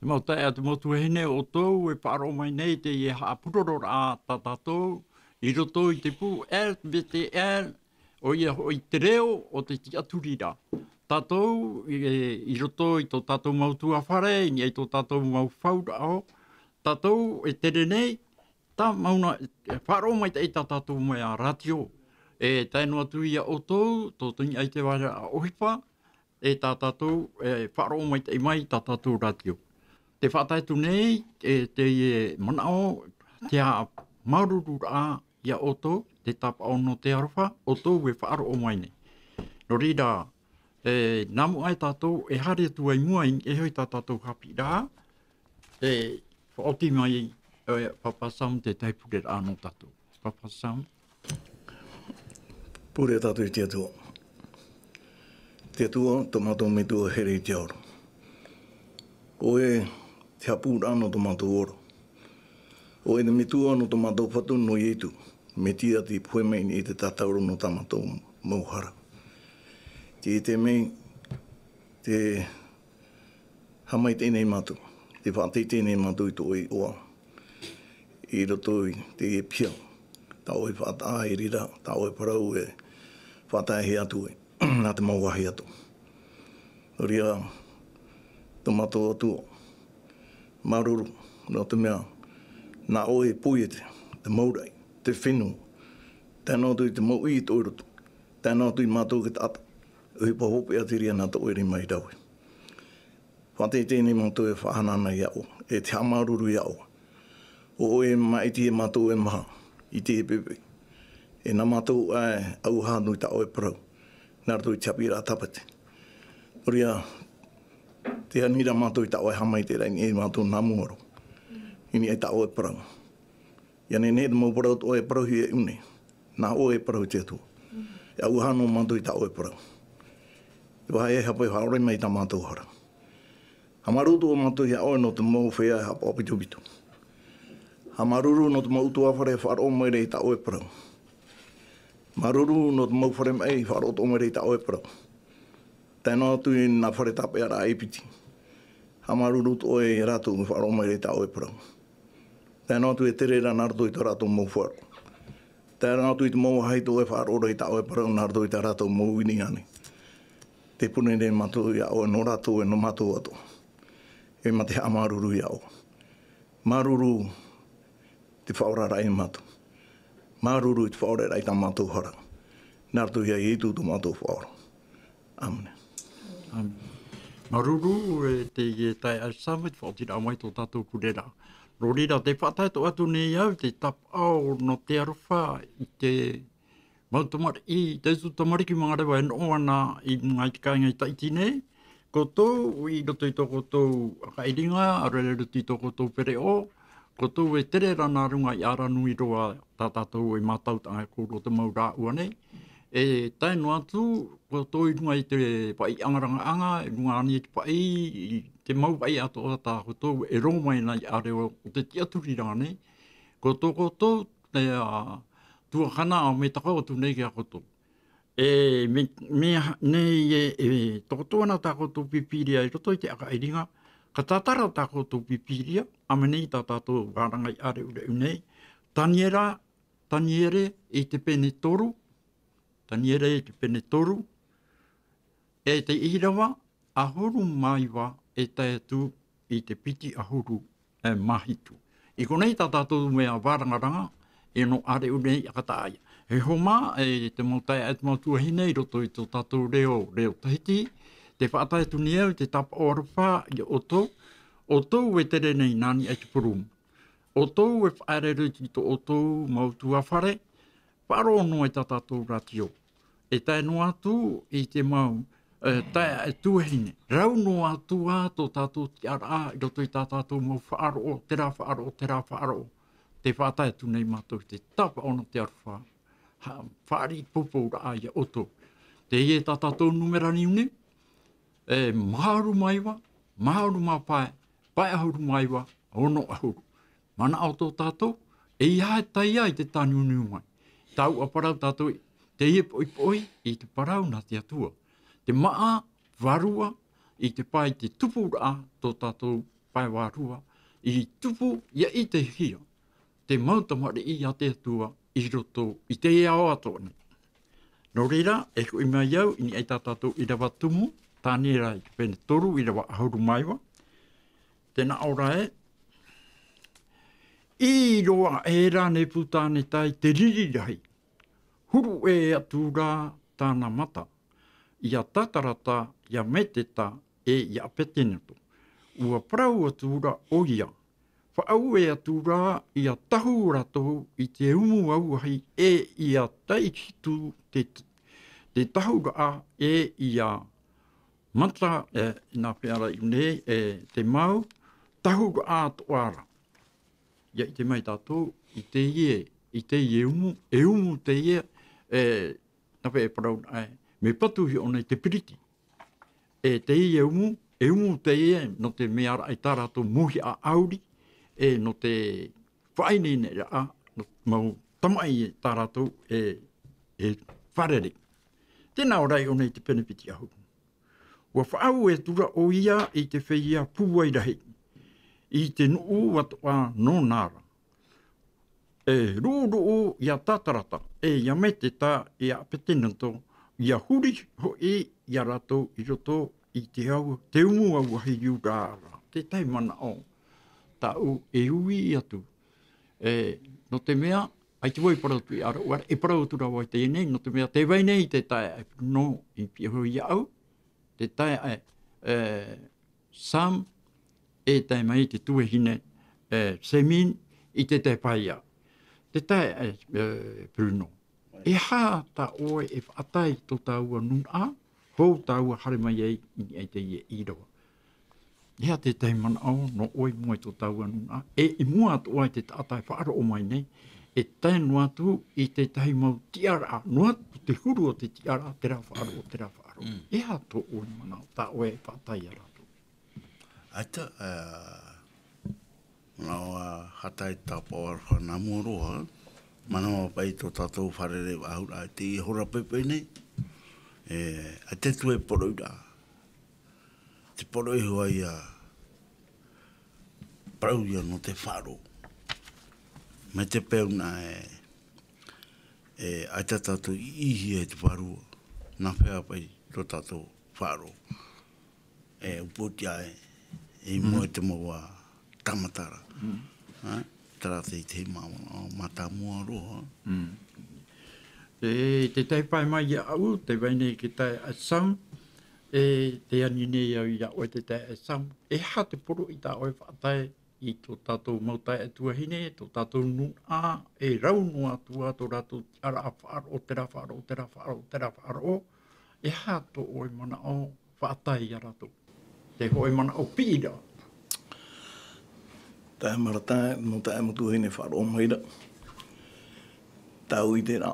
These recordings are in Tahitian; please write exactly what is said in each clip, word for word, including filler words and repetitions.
Te mau taeaʻe, te mau tuahine, ʻoutou e faʻaroʻo mai nei teie haʻapurororaʻa tā tātou i roto i te pū L B T L, ʻoia hoʻi te reo o te tiʻaturiraʻa. Tātou e, i roto i tō tātou mau tuāfare, i niʻa i tō tātou mau fauraʻo, tātou e tere nei, tā mauna, e, faʻaroʻo maitaʻi tā tātou mea rātio. E tae noa atu iā ʻoutou, tō te niʻa i te vairaʻa ʻohipa, e tā tātou, e, faʻaroʻo maitaʻi mai tā tātou rātio. Te faʻatae atu nei, e, te, e, manaʻo, te haʻamāuruururaʻa iā ʻoutou, te tāpaʻo nō te aroha, ʻoutou e faʻaroʻo mai nei. Nō reira, e, nā mua e tātou, e haere atu ai mua i, e hoʻi tā tātou haʻapiʻiraʻa, e, faʻaoti mai, e, Papa Sam te tahi pureraʻa nō tātou. Papa Sam. Pure tātou i te Atua. Te Atua, tō mātou Metua here i te ao ra. ʻOe te haʻapūraʻa nō tō mātou ora. ʻOe te Metua nō tō mātou Fatu nō Ietu Metia, tei pohe mai i te tātauro nō tā mātou mau hara. Tei te mea, te haʻamaitaʻi nei mātou, tei faʻateitei nei mātou i tō ʻoe iʻoa. I roto i teie piha, tā ʻoe faʻataʻa i reira, tā ʻoe parau e faʻataʻahia atu ai, nā te mau vāhi atoʻa. Nō reira, tō mātou Atua, māuruuru, nō te mea, nā ʻoe e poiete, te mau raʻi, te fenua, tae noa atu i te mau ʻī i tō ʻoe roto, tae noa atu i mātou e taʻata, ʻohipa hopeʻa te reira nā tō ʻoe rima i rave. Faʻateitei nei mātou e faʻahanahana iā ʻoe, e te haʻamāuruuru iā ʻoe. ʻO ʻoe e māʻiti iā mātou e maha, i teie poʻipoʻi. E nā mātou ʻae, ʻauaha atu i tā ʻoe parau, nā roto i te haʻapiʻiraʻa tāpati. Nō reira, tē ani ra mātou i tā ʻoe haʻamaitaʻiraʻa i niʻa ia mātou nā mua roa. I niʻa i tā ʻoe parau. ʻIa nehenehe te mau parau tō ʻoe e parauhia e ʻū nei. Nā ʻoe e parau te Atua. E ʻauaha noa mātou i tā ʻoe parau. Te vāhi e hape haʻaore mai i tā mātou hara. Haʻamāuruuru atoʻa mātou iā ʻoe nō te mau feiā e haʻapaʻo pitopito. Haʻamāuruuru nō te mau ʻutuāfare e faʻaroʻo mai ra i tā ʻoe parau. Māuruuru nō te mau fare maʻi e faʻaroʻo atoʻa mai ra i tā ʻoe parau. Tae noa atu i nā fare tāpeʻaraʻa e piti. Haʻamāuruuru atoʻa ʻoe iā rātou e faʻaroʻo mai ra i tā ʻoe parau. Tae noa atu e tere ra nā roto i tō rātou mau faʻaroʻo. Tae noa atu i te mau vāhi atoʻa e faʻaroʻo ra i tā ʻoe parau nā roto i tā rātou mau ʻīrava nei. Tē pure nei mātou iā ʻoe nō rātou e nō mātou atoʻa. E mā te haʻamāuruuru iā ʻoe. Māuruuru te faʻaoraraʻa iā mātou. Māuruuru i te faʻaoraraʻa i tā mātou hara. Nā roto iā Ietu tō mātou Faʻaora. ʻĀmene. ʻĀmene. Māuruuru e teie taeaʻe Sam i te faʻaotiraʻa mai tō tātou pureraʻa. Nō reira, tē faʻatae atoʻa atu nei au te tāpaʻo nō te aroha i te mau tamariʻi, te ʻū tamariki mangareva e noʻo ana i runga i te kāinga i Tahiti nei. Koutou i roto i tō koutou ʻākaʻiriʻa, ʻaore rā i roto i tō koutou pereʻoʻo, koutou e tere ra nā runga i ʻāranui roa tā tātou e mātau taʻa e kōrua te mau rāʻau nei. E tae noa atu, koutou i runga i te paʻi ʻaʻarangaʻanga, i runga ānei i te paʻi, i te mau paʻi atoʻa tā koutou e rō mai nei i te ʻāreʻa o te tiʻaturiraʻa nei. Ko tō koutou, e, ā, tuakana ʻa mea tāpaʻo atu nei iā koutou. E, mea, mea, nei e, e, tō koutou ana tā koutou Pīpīria i roto i te ʻākaʻiriʻa, ka tātara tā koutou Pīpīria, ʻāmene i tā tātou vāranga i ʻāreʻureʻu nei, Taniera, Taniere i te pene toru, Taniere i te pene toru, e te ʻīrava ʻahuru mā iva e tae atu i te piti ʻahuru e mā hitu. I konei tā tātou mea vārangaranga, e nō ʻāreʻu nei ʻa ka taʻa ia. E homa, e te mau taeaʻe, e te mau tuahine i roto i tō tātou reo, reo Tahiti, tē faʻatae atu nei au te tāpaʻo aroha iā ʻoutou, ʻoutou e tere nei nā niʻa i te purūmu. ʻOutou e faʻaere i tō ʻoutou mau tuāfare, faʻaroʻo noa i tā tātou rātio. E tae noa atu i te mau, e, taeaʻe tuahine. Rau noa atu ā tō tātou tiʻaraʻa i roto i tā tātou mau faʻaroʻo, terā faʻaroʻo, terā faʻaroʻo. Tē faʻatae atu nei mātou i te tāpaʻo nō te aroha, ha, fāriʻi poupouraʻa iā ʻoutou. Teie tā tātou nūmera niuniu, e, maha ʻahuru mā iva, maha ʻahuru mā pae, pae ʻahuru mā iva, ono ʻahuru. Manaʻo tō tātou, ʻeiaha e tae i te tāniuniu mai. Tāuʻa parau tātou i teie poʻipoʻi i te parau nā te Atua. Te māʻa, vārua, i te pae i te tupuraʻa tō tātou pae vārua, i tupu ia ʻitehia te mau tamariʻi a te Atua i roto i te ao atoʻa nei. Nō reira, e hoʻi mai au i niʻa i tā tātou ʻīrava tumu, Taniera i te pene toru, ʻīrava ʻahuru mā iva. Tē nā ʻō ra ē, ʻĪ roa ē rā Nepukaneta i te riri rahi, huru ʻē atu ra tāna mata, ia Tatarata, ia Meteta, e ia Apeteneto. ʻUa parau atu ra ʻoia, faʻaue atu ra ia tahu rātou i te umu auahi, e ia tae hitu te, te tahuraʻa, e ia mata, e, nā pea ra i ʻō nei, e, te mau tahuraʻa atoʻa ra. Ia ʻite mai tātou, i teie, i teie umu, e umu teie, e, nā pea e parau anaʻe, mea patu i ʻō nei te piriti. E teie umu, e umu teie, nō te mea ra i tā rātou mōhiʻa ʻauri, e nō te faʻaineineraʻa, nō te mau tamaʻi tā rātou e, e fārerei. Tē nā ʻō ra i ʻō nei te pene piti ʻahuru. ʻUa faʻaue atu ra ʻoia i te feiā pūai rahi, i te nuʻu atoʻa nōna ra. E ruʻuruʻu ia Tatarata, e ia Meteta, e ia Apeteneto, ia huri hoʻi ia rātou i roto i te au, te umu auahi Iuda ra. Te tahi manaʻo tāʻu e ui atu. E, nō te mea, ʻaita vau i parau atu i ʻaraʻuara, e parau atu ra vau i teie nei, nō te mea, tē vai nei te taeaʻe Bruno i pihaʻi iho iāʻu, te taeaʻe, e, Sam, e tae mai te tuahine, e, Semin, i te tahi pae ia. Te taeaʻe, e, Bruno. E aha tā ʻoe e faʻatae i tō tāua nūnaʻa, hou tāua haere mai ai i niʻa i teie ʻīrava. E aha te tahi manaʻo nō ʻoe i mua i tō tāua nūnaʻa, e i mua atoʻa i te taʻata e faʻaroʻo mai nei, e tae noa atu i te tahi mau tiʻaraʻa, noa atu te huru o te tiʻaraʻa, terā faʻaroʻo, terā faʻaroʻo. Mm. E aha tō ʻoe manaʻo, tā ʻoe e faʻatae ia rātou? ʻAita, ā, manaʻo ā, haʻatai tāpaʻo aroha nā mua roa, manaʻo paʻi tō tātou fārerei faʻahou ra i teie hora poʻipoʻi nei. E, ʻaita atu e poroʻi ra. Te poroʻi hoʻi ia, parau ia nō te faʻaroʻo. Mai te peu nā e, e, ʻaita tātou i ʻīhia i te vārua, nā hea paʻi tō tātou faʻaroʻo. E, upoʻotiʻa e, i mua i te mau ā tāmataraʻa. Mm. Ā, terā te, te mau, ā, mātāmua roa. Mm. E, te tahi pae mai iāʻu, tē vai nei te taeaʻe Sam, e, tē ani nei au iā ʻoe te taeaʻe Sam, e aha te poroʻi tā ʻoe e faʻatae i tō tātou mau taeaʻe tuahine, tō tātou nūnaʻa, e rau noa atu ā tō rātou tiʻaraʻa faʻaroʻo, terā faʻaroʻo, terā faʻaroʻo, terā faʻaroʻo, e aha tō ʻoe manaʻo faʻatae ia rātou? Te hōʻē manaʻo piʻiraʻa. Taeaʻe Martin, nō taeaʻe mau tuahine e faʻaroʻo mai ra. Tāʻu i ʻite ra.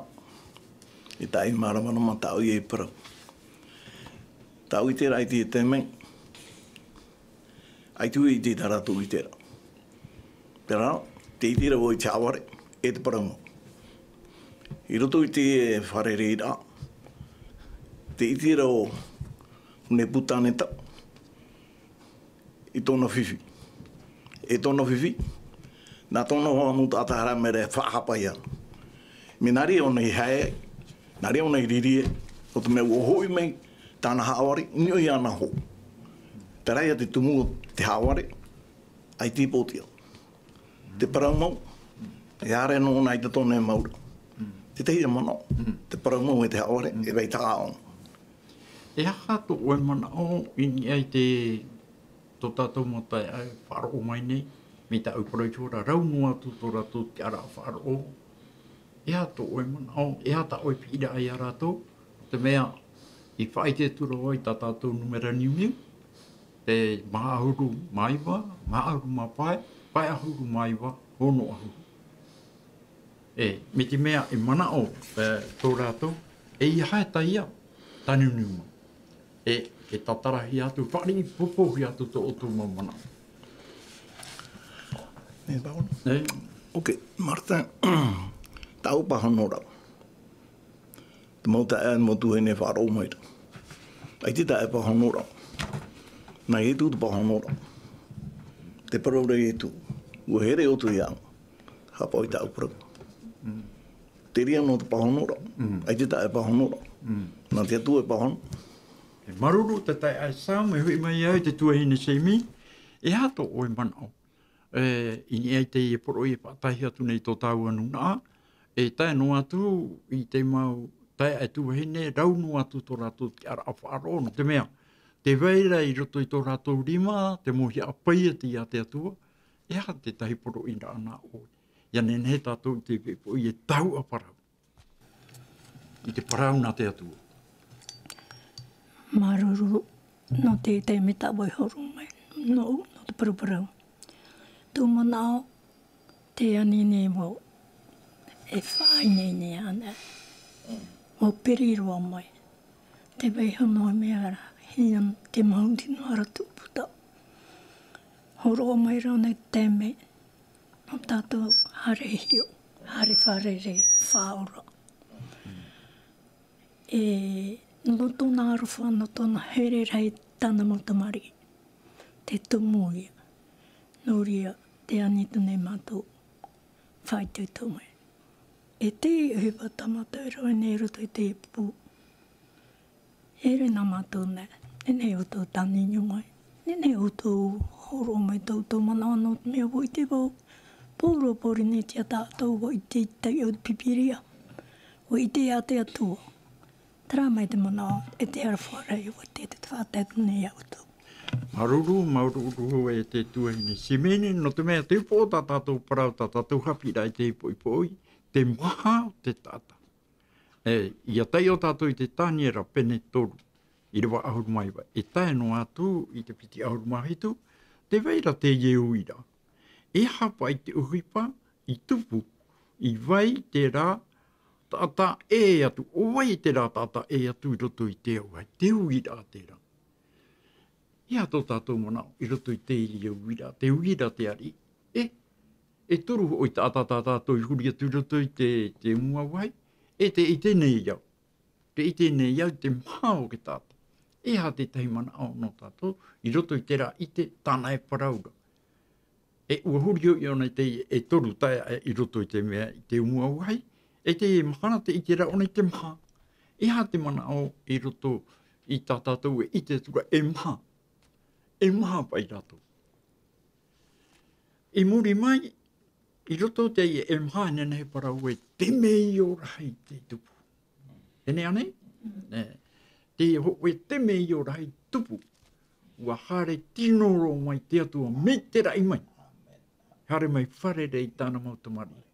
E taʻi māramarama tāʻu ia i parau. Tāʻu i ʻite ra i te taime. ʻAita vau i ʻite i tā rātou i ʻite ra. Terā, tē ʻite ra vau i te haʻavare, e te parau mau. I roto i te fārereiraʻa, tē ʻite ra ʻo Nepukaneta i tōna fifi. E tōna fifi, nā tōna mau taʻata haere mai ra e faʻahapa ia. Mea nā reira ʻōna i hae ai, nā reira ʻōna i riri ai, nō te mea ʻua hoʻi mai tāna haʻavare, i niʻa iāna hou. Terā ia te tumu o te haʻavare, ʻaita i pōtia. Te parau mau, e haere noa ʻōna i te tōna e mau ra. Te tahi ia manaʻo, te parau mau e te haʻavare, e vai taʻa ʻōna. E aha tō ʻoe manaʻo i niʻa i te, tō tātou mau taeaʻe e faʻaroʻo mai nei, mai tāʻu i parau iho ra, rau noa atu tō rātou tiʻaraʻa faʻaroʻo. E aha tō ʻoe manaʻo, e aha tā ʻoe piʻiraʻa ia rātou, nō te mea, i faʻaʻite atu ra vau i tā tātou nūmera niuniu, te maha ʻahuru mā iva, maha ʻahuru mā pae, pae ʻahuru mā iva, ono ʻahuru. E, mai te mea e manaʻo, e, tō rātou, e ʻeiaha e tae ia, tāniuniu mai. E, e tātarahia atu, faʻariʻi popohia atu tō ʻoutou mau manaʻo. E, Paolo? E? Ok, Martin, tāʻu pāhonoraʻa. Te mau taeaʻe, mau tuahine e faʻaroʻo mai ra. ʻAita e taeaʻe pāhonoraʻa. Nā Ietu te pāhonoraʻa. Te parau ra Ietu, ua here ʻoutou iāʻu, haʻapaʻo i tāʻu parau. Te reira nō te pāhonoraʻa, ʻaita e pāhonoraʻa. Nā te Atua e pāhono. E māuruuru te taeaʻe Sam, e hoʻi mai ai te tuahine Semi, e aha tō ʻoe manaʻo? E, i niʻa i teie poroʻi e faʻatae atu nei tō tāua nūnaʻa, e tae noa atu i te mau taeaʻe tuahine, rau noa atu tō rātou tiʻaraʻa faʻaroʻo, nō te mea, tē vai ra i roto i tō rātou rima te mau hiʻapaʻo ia te Atua, e aha te tahi poroʻi nā ʻō. ʻIa nehenehe tātou i te poʻipoʻi e tahuʻa parau. I te parau nā te Atua. Māuruuru nō te, te mea tā ʻoe e hōroʻa mai. Nō, nō te paraparau. Tō manaʻo, tē ani nei vau. E faʻaineine ana. Vau piri roa mai. Tē vai hono mea ra, hia te mahuti noa ra tō puta. Hōroʻa mai ra nei te mea. Nō tātou haere hiʻo, haere fārerei, faʻaora. E, nō tōna aroha, nō tōna here rahi tāna mau tamariʻi. Te tumu ia. Nō reira, tē ani atu nei mātou. Faʻaitoito mai. E te ʻohipa tā mātou e rave nei i roto i te pū. E rave nā mātou nei. Nehenehe ʻoutou tāniuniu mai. Nehenehe ʻoutou hōroʻa mai tō ʻoutou manaʻo nō te mea ʻua ʻite vau. Pauroa Pōrīnetia tātou, ʻua ʻite i te taiʻo o te Pīpīria. ʻUa ʻite ia te Atua. Terā mai te manaʻo, e te aroha rahi, ʻua ʻite te faʻatae atu nei ia ʻoutou. Māuruuru, māuruuru e te tuahine Simene, nō te mea te upoʻo tā tātou parau, tā tātou haʻapiʻiraʻa i te poʻipoʻi, te maha o te taʻata. E, ʻia taiʻo tātou i te Taniera pene toru, ʻīrava ʻahuru mā iva, e tae noa atu i te piti ʻahuru mā hitu, tē vai ra teie uiraʻa. E aha paʻi te ʻohipa i tupu, i vai terā taʻata ʻē atu, ʻo vai terā taʻata ʻē atu i roto i te auahi, te uiraʻa terā. E aha tō tātou manaʻo i roto i teie uiraʻa, te uiraʻa a te ariʻi, e, e toru hoʻi taʻata tā tātou i huri atu i roto i te, te mau auahi, e tē ʻite nei au. Tē ʻite nei au te maha o te taʻata. E aha te tahi manaʻo nō tātou, i roto i terā ʻite tāna e parau ra. E ʻua huri hoʻi ʻōna i te, e toru taeaʻe i roto i te mea, i te mau auahi, e tē mahana tē ʻite ra ʻōna i te maha. E aha te manaʻo i roto i tā tātou e ʻite atu ra e maha. E maha paʻi rātou. I muri mai, i roto i teie e maha, e nehenehe e parau e temeio rahi tei tupu. E nehenehe? E, teie hōʻē temeio rahi tupu. ʻUa haere tino roa mai te Atua mai te raʻi mai. Haere mai fārerei i tāna mau tamariʻi.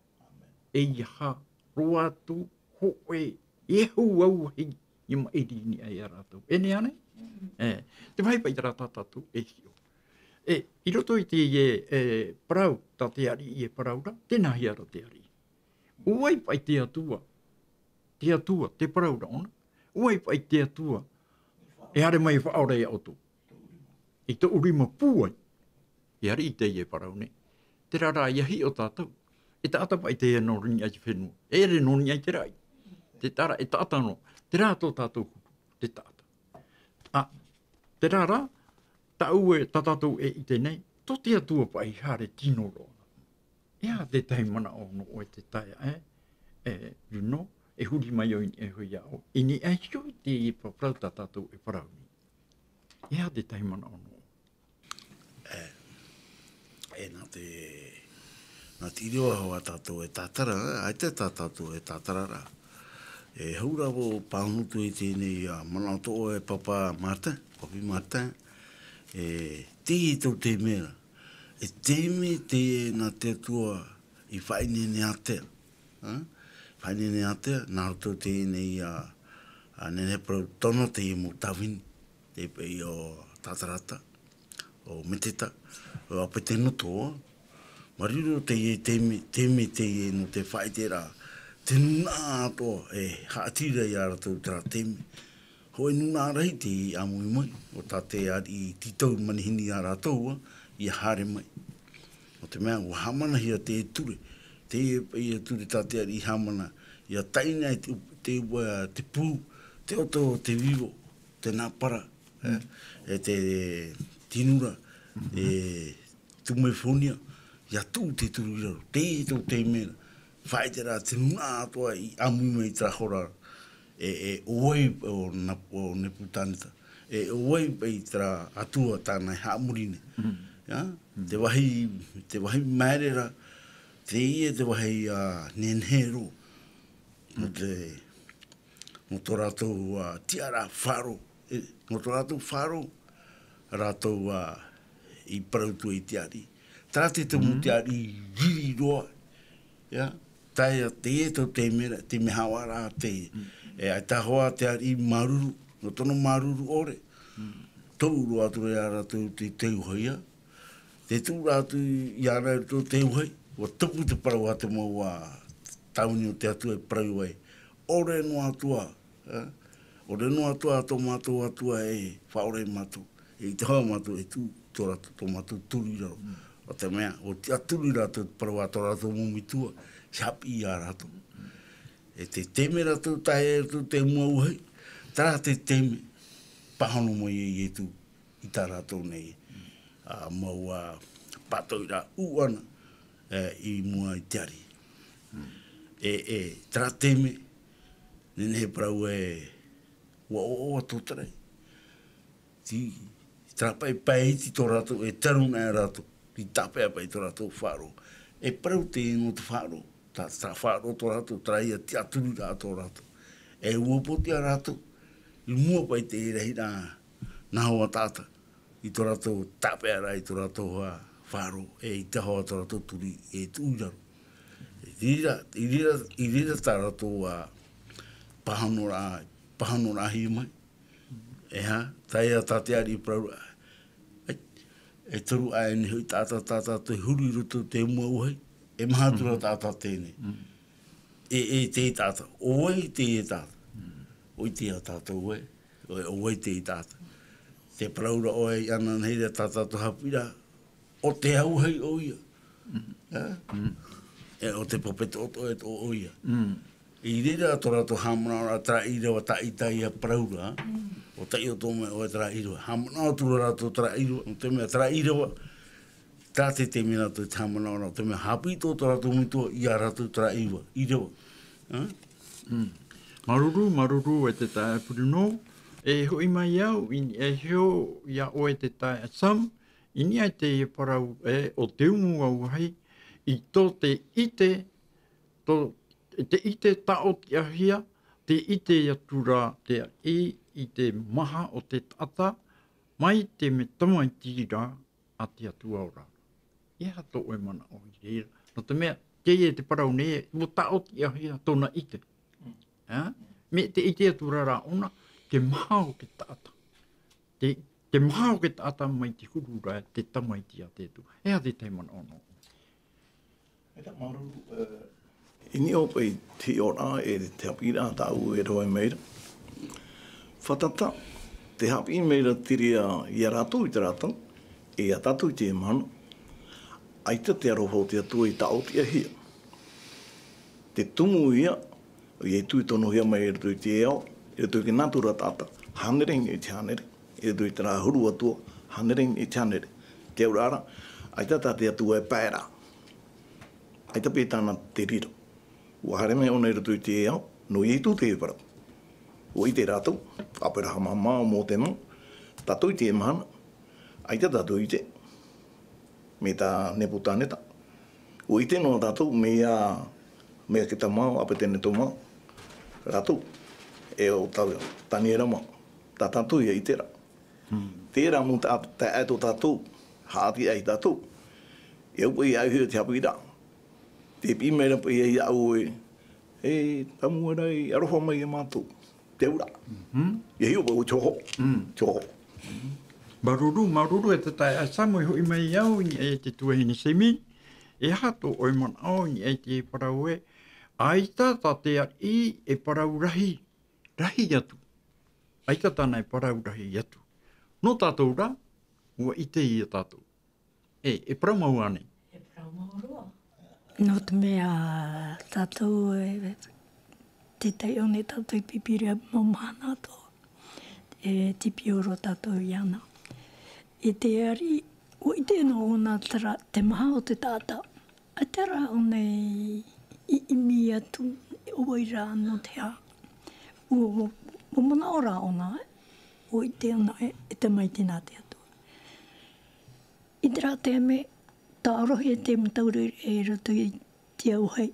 E ʻia haere roa atu hōʻē e hau auahi ʻia maʻiri i niʻa ia rātou. E nehenehe? E, te vāhi paʻi terā tā tātou e hiʻo. E, i roto i te, e, e, parau, tā te ariʻi e parau ra, tē nā hea ra te ariʻi. ʻO vai paʻi te Atua, te Atua, tē parau ra ʻōna, ʻo vai paʻi te Atua, e haere mai e faʻaora ia ʻoutou. I tōʻu rima pūai, e ariʻi teie e parau nei. Terā rā ʻia hiʻo tātou. E taʻata paʻi teie nō niʻa i te fenua. E ʻere nō niʻa i te raʻi. Te taʻata, e taʻata noa. Terā tō tātou huru, te taʻata. Ā, terā rā, tāʻu e, tā tātou e ʻite nei, tō te Atua paʻi haere tino roa. E aha te tahi manaʻo nō ʻoe te taeaʻe, e, Runo, e huri mai ʻoe i niʻa iho iāʻu, i niʻa iho i teie parau tā tātou e parau nei. E aha te tahi manaʻo nō ʻoe? E, e, nā te, nā te ʻīrava hoʻi tātou e tātara, ā, ʻaita tā tātou e tātara ra. E hau ra vau pāhono atu i teie nei, ā, manaʻo tō ʻoe Papa Martin, Papi Martin, e, teie tō te mea ra. E taime teie nā te Atua i faʻaineine ātea. Ā? Faʻaineine ātea, nā roto teie nei ā, ā, nehenehe e parau tono teie mau tāvini, te paʻi ʻo Tatarata, ʻo Meteta, ʻo Apetenoto, ā. Māuruuru teie taime, taime teie nō te faʻaʻiteraʻa, te nūnaʻa atoʻa, e haʻati ra ia rātou terā taime. Hōʻē nūnaʻa rahi tei ʻāmui mai, ʻo tā te ariʻi tītau manihini ia rātou, ā, ʻia haere mai. Nō te mea, ʻua hāmanahia te ture, te, ia ture tā te ariʻi hāmana, ʻia taʻina ai te, te, ā, te pū, te ʻoto, te vivo, te nāpara, e, e te tinura, e, tū mai Fonia, ʻia tuʻu te turu i raro. Teie tau taime ra, faʻaʻite ra te nūnaʻa atoʻa i ʻāmui mai i terā hora ra. E, e, ʻo vai, ʻo Na-, ʻo Nepukaneta. E, ʻo vai paʻi terā atua tāna i haʻamori nei. Ia? Te vāhi, te vāhi māere ra, teie te vāhi, ā, nehenehe roa. Nō te, nō tō rātou, ā, tiʻaraʻa faʻaroʻo. E, nō tō rātou faʻaroʻo, rātou, ā, i parau atu i te ariʻi. Terā te tumu te ariʻi riri roa. Ia, tae ā, teie tau taime ra, te mea haʻavāraʻa te, e, ʻaita hoʻi te ariʻi māuruuru, nō tōna māuruuru ʻore. Tō roa atu ra ia rātou te tauihaia. Te tuʻu ra atu iāna i roto i te tauihaia, ʻua tupu te parau a te mau, ā, tāvini o te Atua e parau ai. ʻOre noa atu ā, ā, ʻore noa atu ā tō mātou Atua e faʻaora ia mātou. E ʻite hoʻi mātou e tuʻu tō rātou, tō mātou turu i raro. ʻO te mea, ʻua tiʻaturi rātou te parau a tō rātou mau metua, i haʻapiʻi ia rātou. E te taime rātou tae ai i roto i te mau vāhi, terā te taime, pāhono mai ai Ietu i tā rātou nei, ā, mau, ā, pātoʻiraʻa ʻuʻana, e, i mua i te ariʻi. E, e, terā taime, nehenehe e parau ē, ʻua ʻoaʻoa tō tarai. Tei, terā paʻi pae iti tō rātou, e taru na rātou, tei tāpeʻa paʻi tō rātou faʻaroʻo. E parau teie nō te faʻaroʻo, tā, tā faʻaroʻo tō rātou, terā ia tiʻaturiraʻa tō rātou. E uapōtia rātou, i mua paʻi te rahiraʻa nā hoa taʻata, i tō rātou tāpeʻaraʻa, i tō rātou, ā, faʻaroʻo, e ʻaita hoʻi tō rātou turu e tuʻu i raro. I reira, i reira, i reira tā rātou, ā, pāhonoraʻa, pāhonoraʻahia mai. E aha, tae ā tā te ariʻi e parau ra, ʻAi, e toru ʻāiʻa nei hoʻi taʻata, tā tātou e huru i roto i te mau vāhi, e maha atu ra taʻata teie nei. E, e te taʻata, ʻo vai te taʻata? ʻUa ʻite ā tātou ē, ʻo, ʻo vai te taʻata? Tē parau ra ʻoe iāna nei ra tā tātou haʻapiʻiraʻa, ʻo te auahi ʻoia. Ā? E, ʻo te pape toʻotoʻo e toʻo ʻoia. I reira tō rātou haʻamanaʻoraʻa terā ʻīrava tāʻitahi e parau ra, ʻo taiʻo atoʻa mai ʻoe terā ʻīrava. Haʻamanaʻo atu ra rātou terā ʻīrava, nō te mea terā ʻīrava, terā te taime rātou te haʻamanaʻoraʻa, nō te mea haʻapiʻi atoʻa tō rātou metua ia rātou terā ʻīrava, ʻīrava. Ā? Māuruuru, māuruuru e te taeaʻe Bruno, e hoʻi mai au, i, e hiʻo ia ʻoe te taeaʻe Sam, i niʻa i te parau ē, ʻo te umu auahi, i tō te ʻite, tō te ʻite taʻotiʻahia, te ʻite atu ra te ariʻi i te maha o te taʻata, mai te mea tamaiti ra a te Atua ora. E aha tō ʻoe manaʻo i reira? Nō te mea, teie te parau nei, ʻua taʻotiʻahia tōna ʻite. Ā? Mai te ʻite atu ra rā ʻōna, te maha o te taʻata. Te, te maha o te taʻata mai te huru ra, te tamaiti a te Atua. E aha te tahi manaʻo nō? E tā māuruuru, ē, i niʻa paʻi te hiʻoraʻa e te haʻapiʻiraʻa tāʻu e rave mai ra. Fātata, tē haʻapiʻi mai ra te reira ia rātou i terā tau, e ia tātou i teie mahana. ʻAita te aroha o te Atua i taʻotiʻahia. Te tumu ia, ʻo Ietu i tonohia mai i roto i te ao, i roto i te nātura taʻata, hānere i niʻa i te hānere, i roto i terā huru atua, hānere i niʻa i te hānere. Te auraʻa ra, ʻaita tā te Atua e pae ra. ʻAita paʻi tāna te reira. ʻUa haere mai ʻōna i roto i te ao, nō Ietu te parau. ʻUa ʻite rātou, Aperahama mau, Mōte mau, tātou i teie mahana, ʻaita tātou i ʻite. Mai tā Nepukaneta. ʻUa ʻite noa tātou, mai ia, mai ia Meketa mau, Apetenego mau, rātou, e ʻo tā, Taniera mau, tā tātou ia ʻite ra. Terā mau tā, taeaʻe tō tātou, haʻati ai tātou. E au paʻi ia au i te haʻapiʻiraʻa. Tē piʻi mai ra paʻi ia iāʻu ē, e, tamuera e, aroha mai ia mātou. Te auraʻa. Ia hiʻo paʻi ʻo te hoho. Te hoho. Māuruuru, māuruuru e te taeaʻe Sam, e hoʻi mai au i niʻa i te tuahine Semi. E aha tō ʻoe manaʻo i niʻa i te parau ē, ʻaita tā te ariʻi e parau rahi, rahi atu. ʻAita tāna e parau rahi atu. Nō tātou rā, ʻua ʻite ia tātou. E, e parau mau ānei? E parau mau roa. Nō te mea tātou e, te taiʻo nei tātou i te Pīpīria mau mahana atoʻa. E, te piʻi roa tātou iāna. E te ariʻi, ʻUa ʻite noa ʻōna terā te maha o te taʻata. ʻAita rā ʻōna i ʻimi atu, ʻo vai rā nō te aha. ʻUa, ʻua, ʻua manaʻo rā ʻōna, ʻua ʻite ʻōna e, e tamaiti nā te Atua. I terā taime, tāʻorohia te mau taureʻareʻa i roto i te auahi.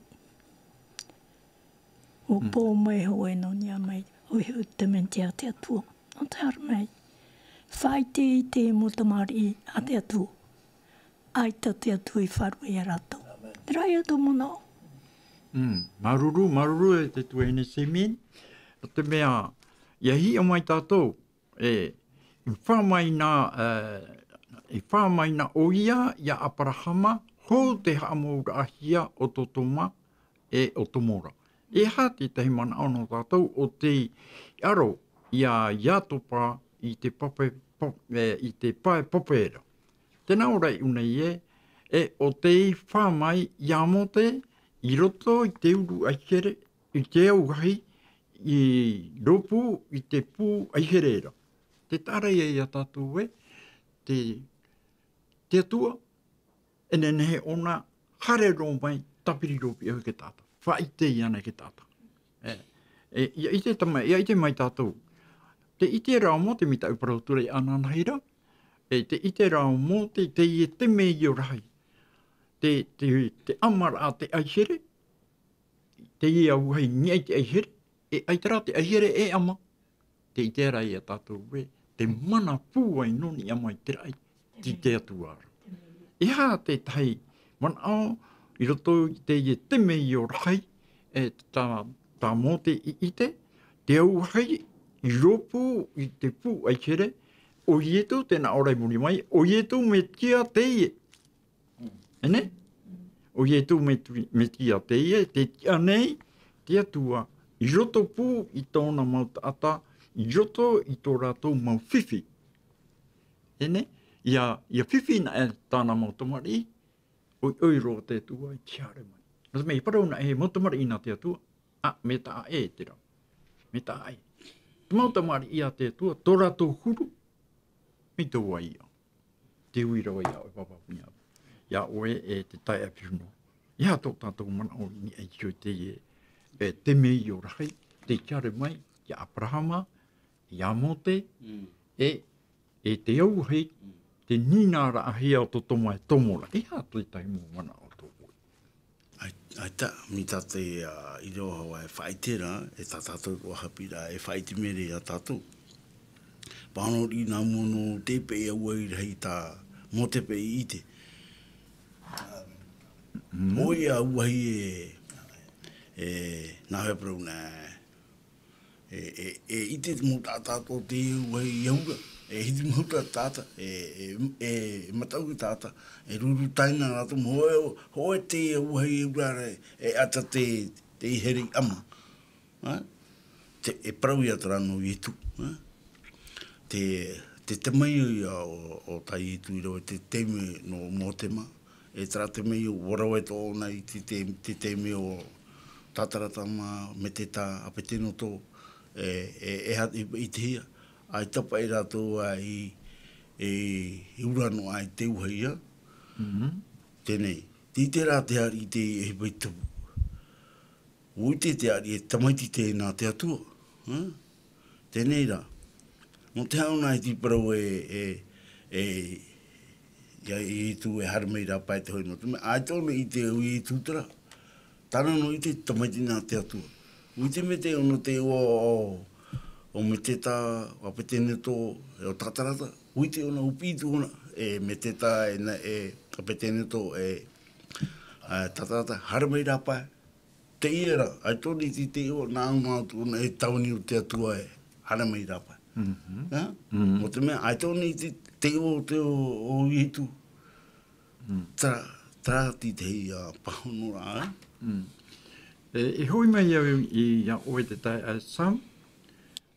ʻUa pō mai hoʻi nō niʻa mai, ʻoia hoʻi te mea a te Atua. Nō te haere mai. Faʻaʻite i te mau tamariʻi a te Atua. ʻAita te Atua i faʻaruʻe ia rātou. Terā ia tō manaʻo. Mm, māuruuru, māuruuru e te tuahine Simeon. Nō te mea, ʻia hiʻo mai tātou, e, i faʻamaina, e, i faʻamaina ʻoia ia Aperahama, hou te haʻamouraʻahia o Sotoma, e Gomora. E aha te tahi manaʻo nō tātou ʻo tei aro ia Iakoba i te pape, pa-, e, i te pae pape ra. Tē nā ʻō ra i ʻō nei ē, e ʻo tei faʻamaʻi ia Mose i roto i te uru ʻaihere, i te auahi, i rōpū i te pū ʻaihere ra. Tē taʻa ra ia ia tātou ē, te, te Atua, e nehenehe ʻōna, haere roa mai, tāpiri roa piʻi hoʻi te taʻata. Faʻaʻite iāna e te taʻata. E, e, ʻia ʻite tama-, ʻia ʻite mai tātou. Tē ʻite ra ʻo Mose mai te parau atu ra i ʻanaʻanahiraʻa. E, tē ʻite ra ʻo Mose, teie te mea ʻio rahi. Te, te, te ʻamaraʻa te ʻaihere, teie auahi i niʻa i te ʻaihere, e ʻaita rā te ʻaihere e ʻama. Tē ʻite ra ia tātou ē, te mana pūai nō niʻa mai te raʻi, tei te Atua ra. E aha te tahi manaʻo i roto i teie te mea ʻio rahi, e tā, tā Mose i ʻite, te auahi i rōpū i te pū ʻaihere, ʻo Ietu tē nā ʻō ra i muri mai, ʻo Ietu Mesia teie. E nē? ʻO Ietu Metu-, Mesia teie, tē tiʻa nei te Atua, i roto pū i tōna mau taʻata, i roto i tō rātou mau fifi. E nē? ʻIa, ʻia fifi na e tāna mau tamariʻi, ʻoiʻoi roa te Atua i te haere mai. Nō te mea i parau na e mau tamariʻi nā te Atua, a, mea taʻa ʻē te rā. Mea taʻa ʻē. Te mau tamariʻi a te Atua, tō rātou huru, mai tō vai ia. Te ui rava ia ʻoe pāpā puni au. Ia ʻoe e te taeaʻe Piruno. Ia tō tātou manaʻo i niʻa i teie, e, te mea ʻio rahi, tei haere mai, ia Aperahama, ia Mose, e, e te auahi, te nīnāraʻahia o Sotoma e Gomora. E aha te tahi mau manaʻo tō ʻoe? ʻAi-, ʻaita, mai tā te, ā, ʻīrava e faʻaʻite ra, e tā tātou ʻāpī ra, e faʻaʻite mai ra ia tātou. Pāhono riʻi nā mua nō te peʻe auahi rahi tā Mose peʻe i ʻite. ʻOia auahi e, e, nā hea parau na, e, e, e ʻite te mau taʻata tō te auahi i aura, e hiti mahuta taʻata, e, e, e, e mataʻu taʻata, e ruru taina rātou, mō hōʻē, hōʻē te auahi e aura ra, e ʻata te, te ʻaihere i ʻama. Ā? Te, e parau ia terā nō Ietu, ā? Te, te tamaiti ia o, o tā Ietu i rave te taime nō Mose mā, e terā te mea ʻua rave atoʻa ʻōna i te, te, te taime o Tatarata mā, Meteta, Apeteneto, e, e, e ha-, i, i te hia. ʻAita paʻi rātou ā i, e, i ura noa i te auahi ia. Teie, tei terā te ariʻi i te ʻohipa i tupu. ʻUa ʻite te ariʻi e tamaiti teie nā te Atua. Ā? Teie rā. Nō te aha ʻōna i te parau e, e, e, ia Ietu e haere mai rāpae te hōʻē nō te mea, ʻaita ʻōna i ʻite ʻo Ietu terā. Tāna nō ʻite tamaiti nā te Atua. ʻUa ʻite mai te ʻōna te iʻoa o, o Meteta, o Apeteneto, e o Tatarata. ʻUa ʻite ʻōna, ʻua piʻi atu ʻōna, e Meteta, e na, e Apeteneto, e, e Tatarata, haere mai rāpae. Teie rā, ʻaita ʻōna i ʻite te iʻoa, nā ʻōna atu ʻōna e tāvini o te Atua e haere mai rāpae. Ā? Nō te mea, ʻaita ʻōna i ʻite te, te iʻoa o te, o, o Ietu. Terā, terā te tahi, ā, pāhonoraʻa, ā? E, e hoʻi mai au i, ia ʻoe te taeaʻe Sam,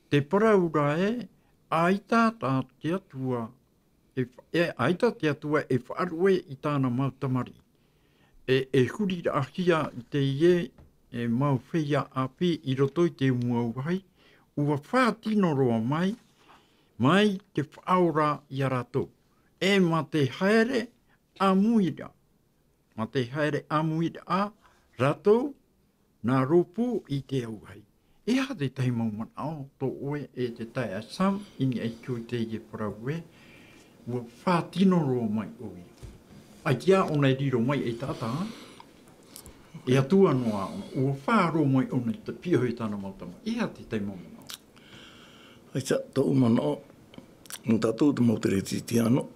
te parau ra ē, ʻaita tā te Atua, e fa-, e, ʻaita te Atua e faʻaruʻe i tāna mau tamariʻi. E, e huriraʻahia i teie, e, mau feiā ʻāpī i roto i te mau auahi, ʻua faʻatino roa mai, mai te Faʻaora ia rātou. e mā te haere ʻāmuiraʻa, mā te haere ʻāmuiraʻa rātou nā rōpū i te auahi. E aha te tahi mau manaʻo tō ʻoe e te taeaʻe Sam i niʻa iho i teie parau ē, ua faʻatino roa mai ʻoia. ʻAita ʻōna e riro mai ei taʻata, e Atua noa ʻōna, ua faʻaroʻo mai ʻōna i te piʻohia tāna mau tama. E aha te tahi mau manaʻo? ʻAita, tōʻu manaʻo, nō tātou te mau Kerisetiano,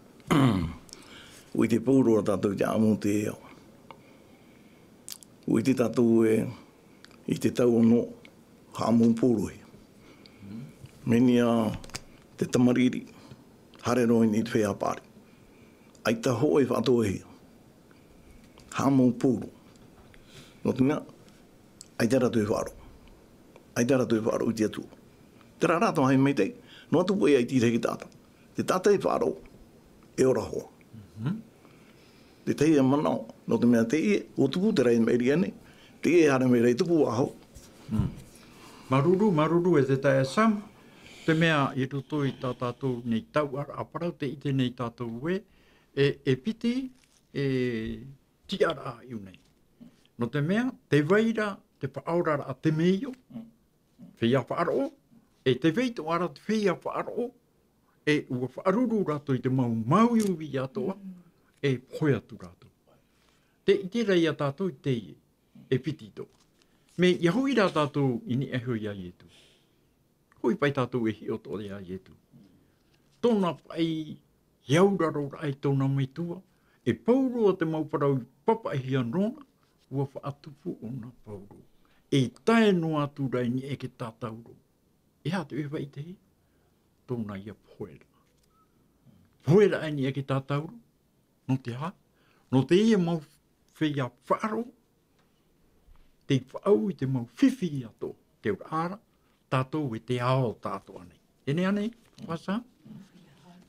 ʻua ʻite pauroa tātou i te ʻāmui i te ao. ʻUa ʻite tātou ē, i te tau ono, haʻamou pūrohia. Mea niʻa te tamariri, haere roa i niʻa i te feiā paʻari. ʻAita hōʻē e faʻatoʻohia. Haʻamou pūrohia. Nō te mea, ʻaita rātou e faʻaroʻo. ʻAita rātou e faʻaroʻo i te Atua. Terā rā te maitaʻi, noa atu paʻi ʻaita i te tahi taʻata. Te taʻata e faʻaroʻo, e ora hoʻi. Mhm. Te tahi e manaʻo, nō te mea teie, ʻua tupu te raʻi i maʻiri aʻe nei, teie e haere mai ra e tupu vau. Mm. Māuruuru, māuruuru e te taeaʻe Sam, te mea i roto i tā tātou nei tauʻaraʻa parau, tē ʻite nei tātou ē, e, e piti, e tiʻaraʻa i ʻō nei. Nō te mea, tē vai ra te faʻaoraraʻa temeio, feiā faʻaroʻo, e tē vai atoʻa ra te feiā faʻaroʻo, e ʻua faʻaroʻo rātou i te mau māuiui atoʻa, e pohe atu rātou. Tē ʻite ra ia tātou i teie, e piti atoʻa. Mea hoʻi rā tātou i niʻa iho ia Ietu. Hoʻi paʻi tātou e hiʻo atoʻa ia Ietu. Tōna paʻi, e auraro ra i tōna metua, e pauroa te mau parau i papaʻihia nōna, ʻua faʻatupu ʻōna pauroa. E tae noa atu ra i niʻa i te tātauro. E aha te ʻohipa i te hī? Tōna ia pohe ra. Pohe ra i niʻa i te tātauro. Nō te aha? Nō teie mau feiā faʻaroʻo, tei faʻaau i te mau fifi atoʻa, te auraʻa ra, tātou e te ao tātou nei. E nehenehe, Pastor?